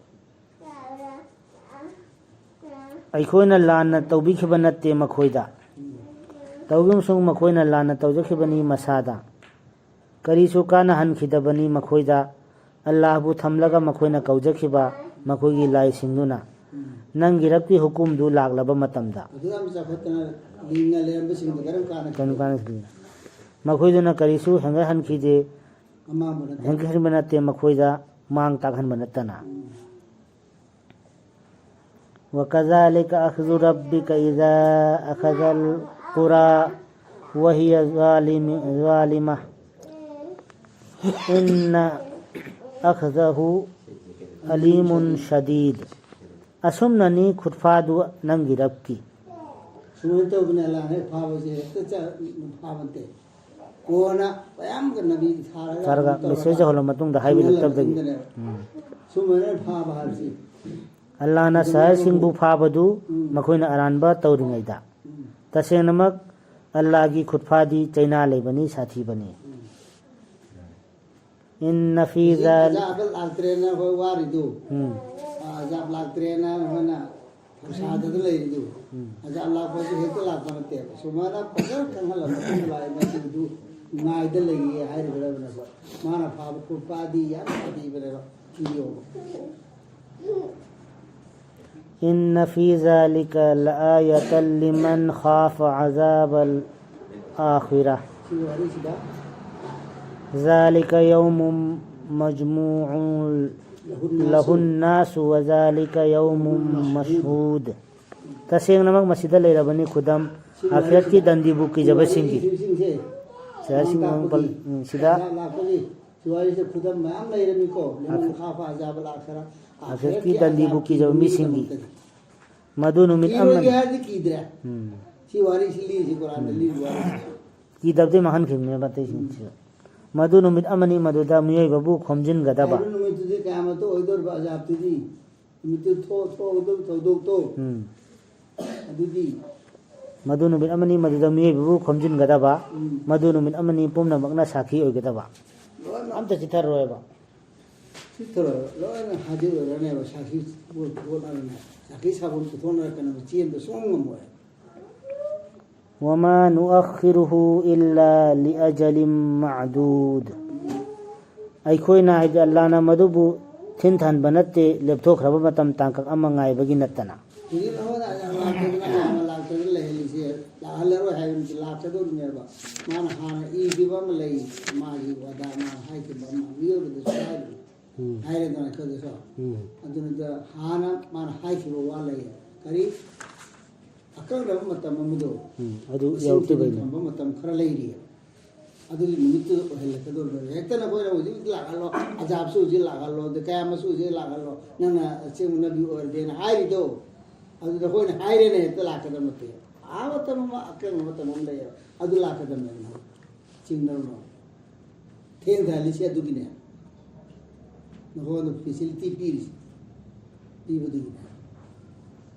ꯑꯩꯈꯣꯏꯅ ꯂꯥꯟꯅ ꯇꯧꯕꯤꯈꯤꯕ ꯅꯠꯇꯦ ꯃꯈꯣꯏꯗ꯫ ꯇꯧꯕꯤꯃꯁꯨꯡ ꯃꯈꯣꯏꯅ ꯂꯥꯟꯅ ꯇꯧꯖꯈꯤꯕꯅꯤ ꯃꯁꯥꯗ꯫ ꯀꯔꯤꯁꯨ ꯀꯥꯟꯅꯍꯟꯈꯤꯗꯕꯅꯤ ꯃꯈꯣꯏꯗ꯫ ꯑꯜꯂꯥꯍꯕꯨ ꯊꯝꯂꯒ ꯃꯈꯣꯏꯅ ꯀꯧꯖꯈꯤꯕ ꯃꯈꯣꯏꯒꯤ ꯂꯥꯏꯁꯤꯡꯗꯨꯅ꯫ ꯅꯪꯒꯤ ꯔꯕꯀꯤ ꯍꯨꯀꯨꯝꯗꯨ ꯂꯥꯛꯂꯕ ꯃꯇꯝꯗ꯫ ꯑꯗꯨ ꯌꯥꯝ ꯆꯥꯎꯈꯠꯇꯅ ꯂꯤꯡꯅ ꯂꯩꯔꯝꯕꯁꯤꯡꯗꯨ ꯀꯔꯝ ꯀꯥꯟꯅ ꯀꯔꯝ ꯀꯥꯟꯅꯈꯤꯕꯅꯣ? ꯃꯈꯣꯏꯗꯨꯅ ꯀꯔꯤꯁꯨ ꯍꯦꯟꯒꯠꯍꯟꯈꯤꯗꯦ, ꯑꯃꯥꯡꯕ ꯅꯠꯇꯦ꯫ ꯍꯦꯟꯒꯠꯍꯟꯕ ꯅꯠꯇꯦ, ꯃꯈꯣꯏꯗ ꯃꯥꯡ ꯇꯥꯛꯍꯟꯕ ꯅꯠꯇꯅ꯫ وكذلك أخذ ربك إذا أخذ القرى وهي ظالم- ظالمة. إن أخذه أليم شديد. ꯑꯁꯨꯝꯅꯅꯤ ꯈꯨꯠꯐꯥꯗꯨ ꯅꯪꯒꯤ ꯔꯕꯀꯤ꯫ ꯁꯨꯃꯥꯏꯅ ꯇꯧꯕꯅꯦ, ꯑꯜꯂꯥꯍꯅ ꯍꯦꯛ ꯐꯥꯕꯁꯦ ꯍꯦꯛꯇ ꯆ-, ꯐꯥꯕ ꯅꯠꯇꯦ꯫ ꯀꯣꯟꯅ ꯃꯌꯥꯝꯒ ꯅꯕꯤ ꯊꯥꯔꯒ ꯊꯥꯔꯒ ꯑꯗꯨꯝ ꯇꯧꯔꯒ ꯃꯦꯁꯦꯖ ꯌꯧꯍꯜꯂ ꯃꯇꯨꯡꯗ ꯍꯥꯏꯕꯤ ꯊꯤꯡꯍꯜꯂ ꯂꯛꯇꯕꯗꯒꯤ꯫ ꯃꯇꯨꯡꯗꯅꯦꯕ꯫ ꯎꯝ꯫ ꯁꯨꯃꯥꯏꯅ ꯐꯥꯕ ꯍꯥꯏꯕꯁꯤ꯫ ꯑꯜꯂꯥꯍꯅ ꯑꯗꯨꯃꯥꯏꯅ ꯁꯍꯔꯁꯤꯡꯕꯨ ꯐꯥꯕꯗꯨ ꯎꯝ꯫ ꯃꯈꯣꯏꯅ ꯑꯔꯥꯟꯕ ꯇꯧꯔꯤꯉꯩꯗ꯫ ꯎꯝ꯫ ꯇꯁꯦꯡꯅꯃꯛ ꯑꯜꯂꯥꯍꯒꯤ ꯈꯨꯠꯐꯥꯗꯤ ꯆꯩꯅꯥ ꯂꯩꯕꯅꯤ, ꯁꯥꯊꯤꯕꯅꯤ꯫ ꯎꯝ꯫ إن في ꯍꯧꯖꯤꯛ ذلك ꯑꯖꯥꯕ ꯂꯥꯛꯇ꯭ꯔꯦꯅ ꯑꯩꯈꯣꯏ ꯋꯥꯔꯤꯗꯨ꯫ ꯎꯝ꯫ ꯑ, ꯑꯖꯥꯕ ꯂꯥꯛꯇ꯭ꯔꯦꯅ ꯑꯩꯈꯣꯏꯅ ꯊꯧꯁꯥꯗꯅ ꯂꯩꯔꯤꯗꯨ꯫ ꯎꯝ꯫ ꯑꯖꯥꯕ ꯂꯥꯛꯄꯁꯨ ꯍꯦꯛꯇ ꯂꯥꯛꯄ ꯅꯠꯇꯦꯕ꯫ ꯁꯨꯃꯥꯏꯅ ꯐꯖꯅ ꯈꯪꯍꯜꯂ ꯃꯇꯨꯡꯗ ꯂꯥꯛꯏ ꯃꯁꯤꯕꯨ ꯉꯥꯏꯗ ꯂꯩꯌꯦ ꯍꯥꯏꯔꯤꯕꯅꯦꯕ꯫ ꯃꯥꯅ ꯐꯥꯕ ꯈꯣꯠꯄꯗꯤ ꯌꯥꯝ ꯁꯥꯊꯤꯕꯅꯦꯕ꯫ ꯀꯤꯌꯣꯕ꯫ إن في ذلك لآية لمن خاف عذاب الآخرة. ꯁꯤ ꯋꯥꯔꯤꯁꯤꯗ ذلك يوم مجموع له الناس وذلك يوم مشهود. ꯇꯁꯦꯡꯅꯃꯛ ꯃꯁꯤꯗ ꯂꯩꯔꯕꯅꯤ ꯈꯨꯗꯝ ꯁꯤ ꯑꯥꯈꯤꯔꯠꯀꯤ ꯋꯥꯔꯤꯁꯤꯗ ꯗꯟꯗꯤꯕꯨ ꯀꯤꯖꯕꯁꯤꯡꯒꯤ꯫ ꯁꯤ ꯋꯥꯔꯤꯁꯤꯡꯁꯦ ꯁꯤꯗ ꯁꯤ ꯇꯥꯛꯄꯗꯤ ꯎꯝ, ꯁꯤꯗ ꯑꯖꯥꯕ ꯂꯥꯛꯄꯒꯤ ꯁꯤ ꯋꯥꯔꯤꯁꯦ ꯈꯨꯗꯝ ꯃꯌꯥꯝ ꯂꯩꯔꯝꯃꯤꯀꯣ꯫ ꯂꯤꯃꯟ ꯑꯥꯈꯤꯔ- ꯈꯥꯐ ꯑꯖꯥꯕ ꯑꯥꯈꯤꯔ꯫ ꯑꯥꯈꯤꯔꯠꯀꯤ ꯑꯥꯈꯤꯔꯠꯀꯤ ꯗꯟꯗꯤꯕꯨ ꯑꯖꯥꯕ ꯀꯤꯖꯕ ꯃꯤꯁꯤꯡꯒꯤ꯫ ꯃꯤꯒꯤꯗꯃꯛꯇꯗꯤ꯫ ꯃꯗꯨ ꯅꯨꯃꯤꯠ ꯀꯤꯔꯣꯏꯒꯦ ꯑꯃꯅꯤ꯫ ꯍꯥꯏꯔꯗꯤ ꯀꯤꯗ꯭ꯔꯦ꯫ ꯎꯝ꯫ ꯁꯤ ꯋꯥꯔꯤꯁꯤ ꯂꯤꯔꯤꯁꯤ ꯀꯨꯔꯥꯟꯗ ꯎꯝ꯫ ꯂꯤꯔꯤꯕ ꯋꯥꯔꯤꯁꯤ꯫ ꯀꯤꯗꯕꯗꯤ ꯃꯥꯡꯍꯟꯈꯤꯕꯅꯦꯕ ꯑꯇꯩꯁꯤꯡꯁꯤꯁꯨ꯫ ꯎꯝ꯫ ꯃꯗꯨ ꯅꯨꯃꯤꯠ ꯑꯃꯅꯤ ꯃꯗꯨꯗ ꯃꯤꯑꯣꯏꯕꯕꯨ ꯈꯣꯝꯖꯤꯟꯒꯗꯕ꯫ ꯍꯥꯏꯔꯤꯕ ꯅꯨꯃꯤꯠꯇꯨꯗꯤ ꯀꯌꯥꯃꯠꯇ ꯑꯣꯏꯗꯣꯔꯤꯕ ꯑꯖꯥꯕꯇꯨꯗꯤ꯫ ꯅꯨꯃꯤꯠꯇꯨ ꯊꯣꯛ-, ꯊꯣꯛꯀꯗꯕ ꯊꯧꯗꯣꯛꯇꯣ꯫ ꯎꯝ꯫ ꯑꯗꯨꯗꯤ꯫ ꯃꯗꯨ ꯅꯨꯃꯤꯠ ꯑꯃꯅꯤ ꯃꯗꯨꯗ ꯃꯤꯑꯣꯏꯕꯕꯨ ꯈꯣꯝꯖꯤꯟꯒꯗꯕ꯫ ꯎꯝ꯫ ꯃꯗꯨ ꯅꯨꯃꯤꯠ ꯑꯃꯅꯤ ꯄꯨꯝꯅꯃꯛꯅ ꯁꯥꯈꯤ ꯑꯣꯏꯒꯗꯕ꯫ ꯂꯣꯏꯅꯃꯛ꯫ ꯑꯝꯇ ꯆꯤꯠꯊꯔꯣꯏꯕ꯫ ꯆꯤꯠꯊꯔꯣꯏꯕ꯫ ꯂꯣꯏꯅ ꯍꯥꯏꯖꯤꯜ ꯑꯣꯏꯔꯅꯦꯕ꯫ ꯁꯥꯈꯤ ꯄꯨꯊꯣꯛꯅꯔꯅꯦ꯫ ꯁꯥꯈꯤ ꯁꯥꯕꯝ ꯄꯨꯊꯣꯛꯅꯔꯛꯀꯅꯦꯕ꯫ ꯆꯦꯟꯕ ꯁꯨꯡꯉꯝ ꯉꯝꯃꯣꯏ꯫ وما نؤخره إلا لأجل معدود. ꯑꯩꯈꯣꯏꯅ ꯍꯥꯏꯗꯤ ꯑꯜꯂꯥꯍꯅ ꯃꯗꯨꯕꯨ ꯊꯤꯟꯊꯍꯟꯕ ꯅꯠꯇꯦ, ꯂꯦꯞꯊꯣꯛꯈ꯭ꯔꯕ ꯃꯇꯝ ꯇꯥꯡꯀꯛ ꯑꯃ ꯉꯥꯏꯕꯒꯤ ꯅꯠꯇꯅ꯫ ꯍꯧꯖꯤꯛ ꯅꯉꯣꯟꯗ ꯑꯖꯥꯕ ꯂꯥꯛꯇꯗꯅ, ꯑꯖꯥꯕ ꯂꯥꯛꯇꯗꯅ ꯂꯩꯍꯜꯂꯤꯁꯦ, ꯂꯥꯛꯍꯜꯂꯔꯣꯏ ꯍꯥꯏꯕ ꯅꯠꯇꯦ, ꯂꯥꯛꯀꯗꯧꯔꯤꯅꯦꯕ꯫ ꯃꯥꯅ ꯍꯥꯟꯅ ꯏꯈꯤꯕ ꯑꯃ ꯂꯩ, ꯃꯥꯒꯤ ꯋꯥꯗꯥ ꯃꯥꯅ ꯍꯥꯏꯈꯤꯕ ꯑꯃ, ꯃꯤꯑꯣꯏꯕꯗꯁꯨ ꯍꯥꯏꯔꯤꯕ꯫ ꯎꯝ꯫ ꯍꯥꯏꯔꯦꯗꯅ ꯑꯩꯈꯣꯏꯗꯁꯨ꯫ ꯎꯝ꯫ ꯑꯗꯨꯅ ꯍꯥꯟꯅ ꯃꯥꯅ ꯍꯥꯏꯈꯤꯕ ꯋꯥ ꯂꯩ꯫ ꯀꯔꯤ? ꯑꯀꯛꯅꯕ ꯃꯇꯝ ꯑꯃꯗꯣ꯫ ꯎꯝ, ꯑꯗꯨ ꯃꯁꯤꯡ ꯌꯧꯔꯛꯇ꯭ꯔꯤꯕꯩꯅꯦ꯫ ꯊꯝꯕ ꯃꯇꯝ ꯈꯔ ꯂꯩꯔꯤꯌꯦ꯫ ꯑꯗꯨꯒꯤ ꯅꯨꯃꯤꯠꯇꯨꯗ ꯑꯣꯏꯍꯜꯂꯛꯀꯗꯧꯔꯤꯕꯅꯤ꯫ ꯍꯦꯛꯇ ꯅꯈꯣꯏꯅ ꯍꯧꯖꯤꯛ ꯍꯧꯖꯤꯛ ꯂꯥꯛꯍꯜꯂꯣ, ꯑꯖꯥꯕꯁꯨ ꯍꯧꯖꯤꯛ ꯂꯥꯛꯍꯜꯂꯣ, ꯑꯗ ꯀꯌꯥꯃꯁꯨ ꯍꯧꯖꯤꯛ ꯂꯥꯛꯍꯜꯂꯣ, ꯅꯪꯅ ꯑꯁꯦꯡꯕ ꯅꯕꯤ ꯑꯣꯏꯔꯗꯤꯅ ꯍꯥꯏꯔꯤꯗꯣ, ꯑꯗꯨꯗ ꯑꯩꯈꯣꯏꯅ ꯍꯥꯏꯔꯦꯅ ꯍꯦꯛꯇ ꯂꯥꯛꯀꯗꯕ ꯅꯠꯇꯦ꯫ ꯑꯥ ꯃꯇꯝ ꯑꯃ, ꯑꯀꯪꯕ ꯃꯇꯝ ꯑꯃ ꯂꯩꯌꯦꯕ, ꯑꯗꯨ ꯂꯥꯛꯀꯗꯕꯅꯦꯕ꯫ ꯆꯤꯡꯅꯔꯨꯅꯣ꯫ ꯊꯦꯡꯊꯍꯜꯂꯤꯁꯦ ꯑꯗꯨꯒꯤꯅꯦ꯫ ꯅꯈꯣꯏꯗ ꯐꯦꯁꯤꯂꯤꯇꯤ ꯄꯤꯔꯤꯁꯦ, ꯄꯤꯕꯗꯨꯒꯤꯅꯦ꯫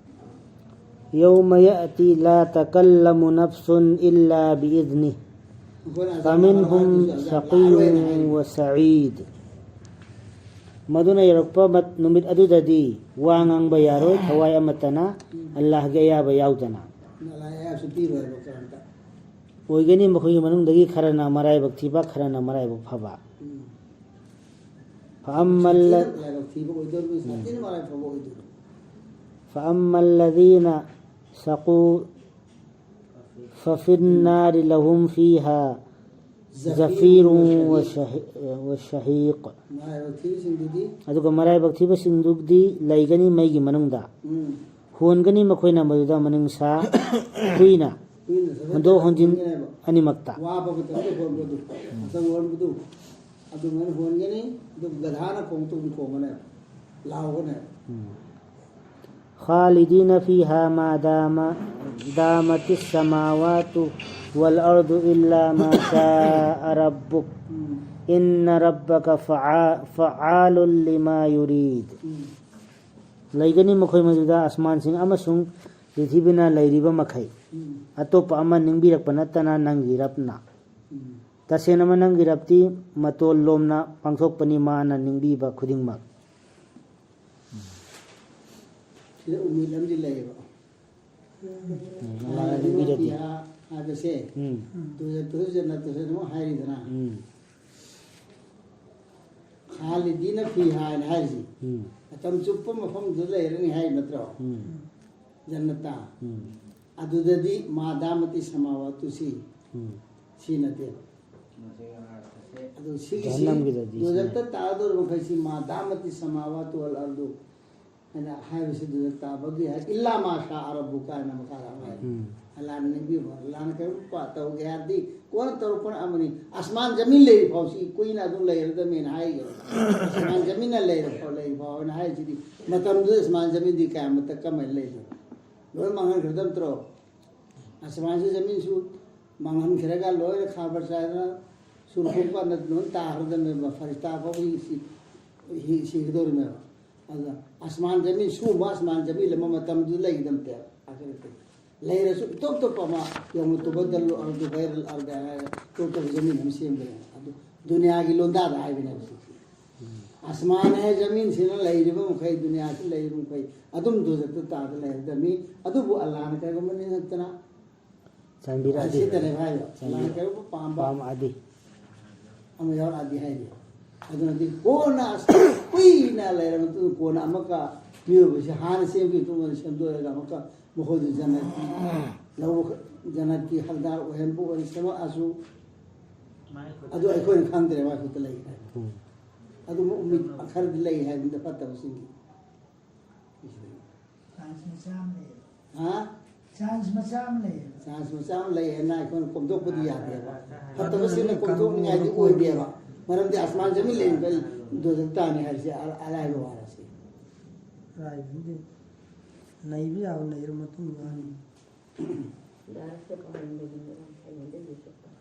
يوم يأتي لا تكلم نفس إلا بإذنه ꯑꯩꯈꯣꯏꯅ ꯑꯖꯥꯕ فمنهم ꯍꯥꯏꯕꯁꯨ ꯑꯖꯥꯕ شقي ꯌꯥꯔꯣꯏꯅ ꯍꯥꯏꯔꯤ꯫ وسعيد. ꯃꯗꯨꯅ ꯌꯧꯔꯛꯄ ꯃꯠ- ꯅꯨꯃꯤꯠ ꯑꯗꯨꯗꯗꯤ ꯋꯥ ꯉꯥꯡꯕ ꯌꯥꯔꯣꯏ ꯊꯋꯥꯏ ꯑꯃꯠꯇꯅ, ꯑꯜꯂꯥꯍꯒꯤ ꯑꯌꯥꯕ ꯌꯥꯎꯗꯅ꯫ ꯑꯜꯂꯥꯍ ꯑꯌꯥꯕꯁꯨ ꯄꯤꯔꯣꯏꯕ ꯀꯔꯝꯇ꯫ ꯑꯣꯏꯒꯅꯤ ꯃꯈꯣꯏꯒꯤ ꯃꯅꯨꯡꯗꯒꯤ ꯈꯔꯅ ꯃꯔꯥꯏꯕꯛ ꯊꯤꯕ, ꯈꯔꯅ ꯃꯔꯥꯏꯕꯛ ꯐꯕ꯫ ꯎꯝ꯫ فأما الذ- ꯁꯥꯊꯤꯅ ꯂꯥꯏꯕꯛ ꯊꯤꯕ ꯑꯣꯏꯗꯣꯔꯤꯕꯅꯤ, ꯁꯥꯊꯤꯅ ꯃꯔꯥꯏ ꯐꯕ ꯑꯣꯏꯗꯣꯔꯤꯕꯅꯤ꯫ فأما الذين شقوا ففي النار لهم فيها زفير وشهي- وشهيق. ꯃꯔꯥꯏꯕꯛ ꯊꯤꯕꯁꯤꯡꯗꯨꯗꯤ꯫ ꯑꯗꯨꯒ ꯃꯔꯥꯏꯕꯛ ꯊꯤꯕꯁꯤꯡꯗꯨꯗꯤ ꯂꯩꯒꯅꯤ ꯃꯩꯒꯤ ꯃꯅꯨꯡꯗ꯫ ꯎꯝ꯫ ꯍꯣꯟꯒꯅꯤ ꯃꯈꯣꯏꯅ ꯃꯗꯨꯗ ꯃꯅꯨꯡꯁꯥ ꯀꯨꯏꯅ ꯀꯨꯏꯅ ꯊꯕꯛ ꯍꯣꯟꯗꯣꯛ ꯍꯣꯟꯖꯤꯟ ꯇꯧꯒꯅꯦꯕ꯫ ꯑꯅꯤꯃꯛꯇ꯫ ꯋꯥꯕ ꯃꯇꯝꯗ ꯍꯣꯟꯕꯗꯨ, ꯃꯇꯝ ꯍꯣꯟꯕꯗꯨ ꯑꯗꯨꯃꯥꯏꯅ ꯍꯣꯟꯒꯅꯤ꯫ ꯑꯗꯨ ꯒꯙꯥꯅ ꯈꯣꯡꯇꯣꯛꯅꯤ ꯈꯣꯡꯒꯅꯦꯕ, ꯂꯥꯎꯒꯅꯦꯕ꯫ ꯎꯝ. خالدين فيها ما دام دامت السماوات والأرض إلا ما شاء ربك ꯎꯝ꯫ إن ربك فعا- فعال لما يريد. ꯎꯝ꯫ ꯂꯩꯒꯅꯤ ꯃꯈꯣꯏ ꯃꯗꯨꯗ ꯑꯁꯃꯥꯟꯁꯤꯡ ꯑꯃꯁꯨꯡ ꯄ꯭ꯔꯤꯊꯤꯕꯤꯅ ꯂꯩꯔꯤꯕ ꯃꯈꯩ꯫ ꯎꯝ꯫ ꯑꯇꯣꯞꯄ ꯑꯃ ꯅꯤꯡꯕꯤꯔꯛꯄ ꯅꯠꯇꯅ ꯅꯪꯒꯤ ꯔꯕꯅ꯫ ꯎꯝ꯫ ꯇꯁꯦꯡꯅꯃ ꯅꯪꯒꯤ ꯔꯕꯇꯤ ꯃꯇꯣꯜ ꯂꯣꯝꯅ ꯄꯥꯡꯊꯣꯛꯄꯅꯤ, ꯃꯥꯅ ꯅꯤꯡꯕꯤꯕ ꯈꯨꯗꯤꯡꯃꯛ꯫ ꯁꯤꯗ ꯎꯃꯤꯠ ꯑꯃꯗꯤ ꯂꯩꯌꯦꯕ꯫ ꯎꯝ, ꯑꯜꯂꯥꯍꯅ ꯅꯤꯡꯕꯤꯔꯗꯤ꯫ ꯍꯥꯏꯕꯁꯦ ꯎꯝ. ꯇꯨꯖꯠꯇꯨꯁꯨ ꯖꯟꯅꯠꯇꯨꯁꯨ ꯑꯗꯨꯝ ꯍꯥꯏꯔꯤꯗꯅ꯫ ꯎꯝ. ꯈꯥꯂꯤꯗꯤꯅ ꯐꯤꯍꯥ ꯍꯥꯏꯅ ꯍꯥꯏꯔꯤꯁꯤ꯫ ꯎꯝ. ꯃꯇꯝ ꯆꯨꯞꯄ ꯃꯐꯝꯗꯨꯗ ꯂꯩꯔꯅꯤ ꯍꯥꯏ ꯅꯠꯇ꯭ꯔꯣ? ꯎꯝ. ꯖꯟꯅꯠꯇ꯫ ꯎꯝ. ꯑꯗꯨꯗꯗꯤ ꯃꯥ ꯗꯥꯃꯇꯤ ꯁꯃꯥꯋꯥꯇꯨꯁꯤ ꯎꯝ. ꯁꯤ ꯅꯠꯇꯦꯕ꯫ ꯑꯗꯨ ꯁꯤꯒꯤꯁꯤ ꯖꯍꯟꯅꯝꯒꯤꯗꯗꯤ ꯁꯤ ꯇꯨꯖꯠꯇ ꯇꯥꯗꯧꯔꯤꯕ ꯃꯈꯩꯁꯤ ꯃꯥ ꯗꯥꯃꯇꯤ ꯁꯃꯥꯋꯥꯇꯨ ꯋꯜ ꯑꯔꯗꯨ꯫ ꯍꯥꯏꯅ ꯍꯥꯏꯕꯁꯤꯗꯨꯗ ꯇꯥꯕꯒꯤ ꯍꯥꯏ, "ꯏꯜꯂꯥ ꯃꯥ ꯁꯥ ꯑꯔꯕꯨ" ꯀꯥꯏꯅ ꯃꯈꯥꯗ ꯍꯥꯏ꯫ ꯎꯝ꯫ ꯑꯜꯂꯥꯍꯅ ꯅꯤꯡꯕꯤꯕ, ꯑꯜꯂꯥꯍꯅ ꯀꯔꯤꯒꯨꯝꯕ ꯇꯧꯒꯦ ꯍꯥꯏꯔꯗꯤ ꯀꯣꯟꯅ ꯇꯧꯔꯛꯄꯅ ꯑꯃꯅꯤ꯫ ꯑꯁꯃꯥꯟ ꯖꯃꯤꯟ ꯂꯩꯔꯤ ꯐꯥꯎꯁꯤ ꯀꯨꯏꯅ ꯑꯗꯨꯝ ꯂꯩꯔꯗꯕꯅꯦꯅ ꯍꯥꯏꯈ꯭ꯔꯦ꯫ ꯑꯁꯃꯥꯟ ꯖꯃꯤꯟꯅ ꯂꯩꯔ ꯐꯥꯎ, ꯂꯩꯔꯤ ꯐꯥꯎ ꯍꯥꯏꯅ ꯍꯥꯏꯁꯤꯗꯤ ꯃꯇꯝꯗꯨꯗ ꯑꯁꯃꯥꯟ ꯖꯃꯤꯟꯗꯤ ꯀꯌꯥꯃꯠꯇ ꯀꯃꯥꯏꯅ ꯂꯩꯗꯣꯏꯅꯣ? ꯂꯣꯏ ꯃꯥꯡꯍꯟꯈ꯭ꯔꯗꯕ ꯅꯠꯇ꯭ꯔꯣ? ꯑꯁꯃꯥꯟꯁꯨ ꯖꯃꯤꯟꯁꯨ ꯃꯥꯡꯍꯟꯈ꯭ꯔꯒ ꯂꯣꯏꯅ ꯈꯥꯕ ꯆꯥꯏꯗꯅ ꯁꯨꯔ ꯈꯣꯡꯄꯥꯟꯗ ꯂꯣꯏ ꯇꯥꯈ꯭ꯔꯗꯕꯅꯦꯕ, ꯐꯔꯤꯁꯇꯥ ꯐꯥꯎꯕ ꯁꯤ-, ꯍꯤ-, ꯁꯤꯒꯗꯧꯔꯤꯃꯦꯕ꯫ ꯑꯗꯨꯅ ꯑꯁꯃꯥꯟ ꯖꯃꯤꯟ ꯁꯨꯝꯕ ꯑꯁꯃꯥꯟ ꯖꯃꯤꯟ ꯑꯃ ꯃꯇꯝꯗꯨꯗ ꯂꯩꯒꯗꯕ ꯅꯠꯇꯦꯕ꯫ ꯑꯥꯈꯤꯔꯠꯇ ꯂꯩꯔꯁꯨ ꯏꯇꯣꯞ ꯇꯣꯞꯄ ꯑꯃ ꯌꯧꯅ ꯇꯨꯕꯗꯜ ꯑꯔꯗꯨ ꯒꯩꯔꯜ ꯑꯔꯗ ꯍꯥꯏꯔꯒ ꯏꯇꯣꯞ ꯇꯣꯞꯄ ꯖꯃꯤꯟ ꯑꯃ ꯁꯦꯝꯒꯅꯤ꯫ ꯑꯗꯨ ꯗꯨꯅꯤꯌꯥꯒꯤ ꯂꯣꯟꯗꯥꯗ ꯍꯥꯏꯕꯅꯦꯕ ꯁꯤꯁꯦ꯫ ꯑꯁꯃꯥꯟ ꯍꯥꯏ ꯖꯃꯤꯟꯁꯤꯅ ꯂꯩꯔꯤꯕ ꯃꯈꯩ, ꯗꯨꯅꯤꯌꯥꯁꯤ ꯂꯩꯔꯤꯕ ꯃꯈꯩ ꯑꯗꯨꯝ ꯗꯣꯖꯛꯇ ꯇꯥꯗ ꯂꯩꯔꯗꯕꯅꯤ꯫ ꯑꯗꯨꯕꯨ ꯑꯜꯂꯥꯍꯅ ꯀꯔꯤꯒꯨꯝꯕ ꯅꯤꯡꯉꯛꯇꯅ ꯆꯥꯟꯕꯤꯔꯛꯑꯗꯤ꯫ ꯑꯁꯤꯗꯅꯦꯕ ꯍꯥꯏꯕ꯫ ꯆꯥꯟꯕꯤꯔꯛ-, ꯑꯜꯂꯥꯍꯅ ꯀꯔꯤꯒꯨꯝꯕ ꯄꯥꯝꯕ ꯄꯥꯝꯃꯛꯑꯗꯤ꯫ ꯑꯃ ꯌꯥꯎꯔꯛꯑꯗꯤ ꯍꯥꯏꯔꯤ꯫ ꯑꯗꯨꯅꯗꯤ ꯀꯣꯟꯅ ꯑꯁ ꯀꯨꯏꯅ ꯂꯩꯔꯕ ꯃꯇꯨꯡꯗ ꯀꯣꯟꯅ ꯑꯃꯨꯛꯀ ꯃꯤꯑꯣꯏꯕꯁꯤ ꯍꯥꯟꯅ ꯁꯦꯝꯈꯤꯕ ꯃꯇꯨꯡꯗ ꯁꯦꯝꯗꯣꯛꯑꯒ ꯑꯃꯨꯛꯀ ꯃꯈꯣꯏꯗꯨ ꯖꯟꯅꯠꯀꯤ ꯂꯧ-, ꯖꯟꯅꯠꯀꯤ ꯍꯛꯗꯥꯔ ꯑꯣꯏꯍꯟꯕ ꯑꯣꯏꯅ ꯁꯦꯝꯃꯛꯑꯁꯨ ꯑꯗꯨ ꯑꯩꯈꯣꯏꯅ ꯈꯪꯗ꯭ꯔꯦ, ꯃꯥꯏ ꯈꯨꯠꯇ ꯂꯩꯈ꯭ꯔꯦ꯫ ꯎꯝ꯫ ꯑꯗꯨꯝꯕ ꯎꯃꯤꯠ ꯈꯔꯗꯤ ꯂꯩ ꯍꯥꯏꯕꯅꯤꯗ ꯐꯠꯇꯕꯁꯤꯡꯒꯤ꯫ Chance ꯃꯆꯥ ꯑꯃ ꯂꯩꯌꯦꯕ꯫ ꯍꯥ? Chance ꯃꯆꯥ ꯑꯃ ꯂꯩꯌꯦꯕ꯫ Chance ꯃꯆꯥ ꯑꯃ ꯂꯩ ꯍꯥꯏꯅ ꯑꯩꯈꯣꯏꯅ ꯀꯣꯝꯊꯣꯛꯄꯗꯤ ꯌꯥꯗꯦꯕ꯫ ꯐꯠꯇꯕꯁꯤꯡꯅ ꯑꯗꯨꯅ ꯀꯣꯝꯊꯣꯛꯅꯤꯡꯉꯥꯏꯗꯤ ꯀꯥꯅꯨꯟ ꯑꯣꯏꯗꯦꯕ꯫ ꯃꯔꯝꯗꯤ ꯑꯁꯃꯥꯟ ꯖꯃꯤꯟ ꯂꯩꯔꯤꯕ ꯗꯣꯖꯛ ꯇꯥꯅꯤ ꯍꯥꯏꯕꯁꯤ ꯑ-, ꯑꯔꯥꯏꯕ ꯋꯥꯔꯁꯤ꯫ ꯑꯔꯥꯏꯕꯗꯤ ꯅꯩꯕ ꯌꯥꯕ ꯅꯩꯔ ꯃꯇꯨꯡ ꯋꯥꯅꯤ꯫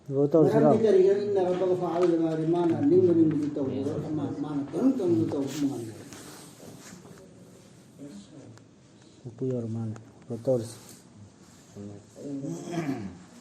ꯂꯣꯏ ꯇꯧꯔꯁꯤꯔꯣ? ꯃꯔꯝꯗꯤ ꯀꯔꯤꯒꯤꯅꯣ? ꯏꯟꯅ ꯔꯕ꯭ꯕꯀ ꯐꯑꯥꯂꯨ ꯂꯤꯃꯥ ꯌꯨꯔꯤꯗ꯫ ꯃꯥꯅ ꯅꯤꯡꯕ ꯅꯤꯡꯕꯗꯤ ꯇꯧꯕ, ꯃꯥꯅ ꯇꯧꯅꯤꯡ ꯇꯧꯅꯤꯡꯕ ꯇꯧꯕ ꯉꯝꯃꯤ꯫ ꯎꯄꯨ ꯌꯧꯔ ꯃꯥꯜꯂꯦ꯫ ꯂꯣꯏ ꯇꯧꯔꯁꯤ꯫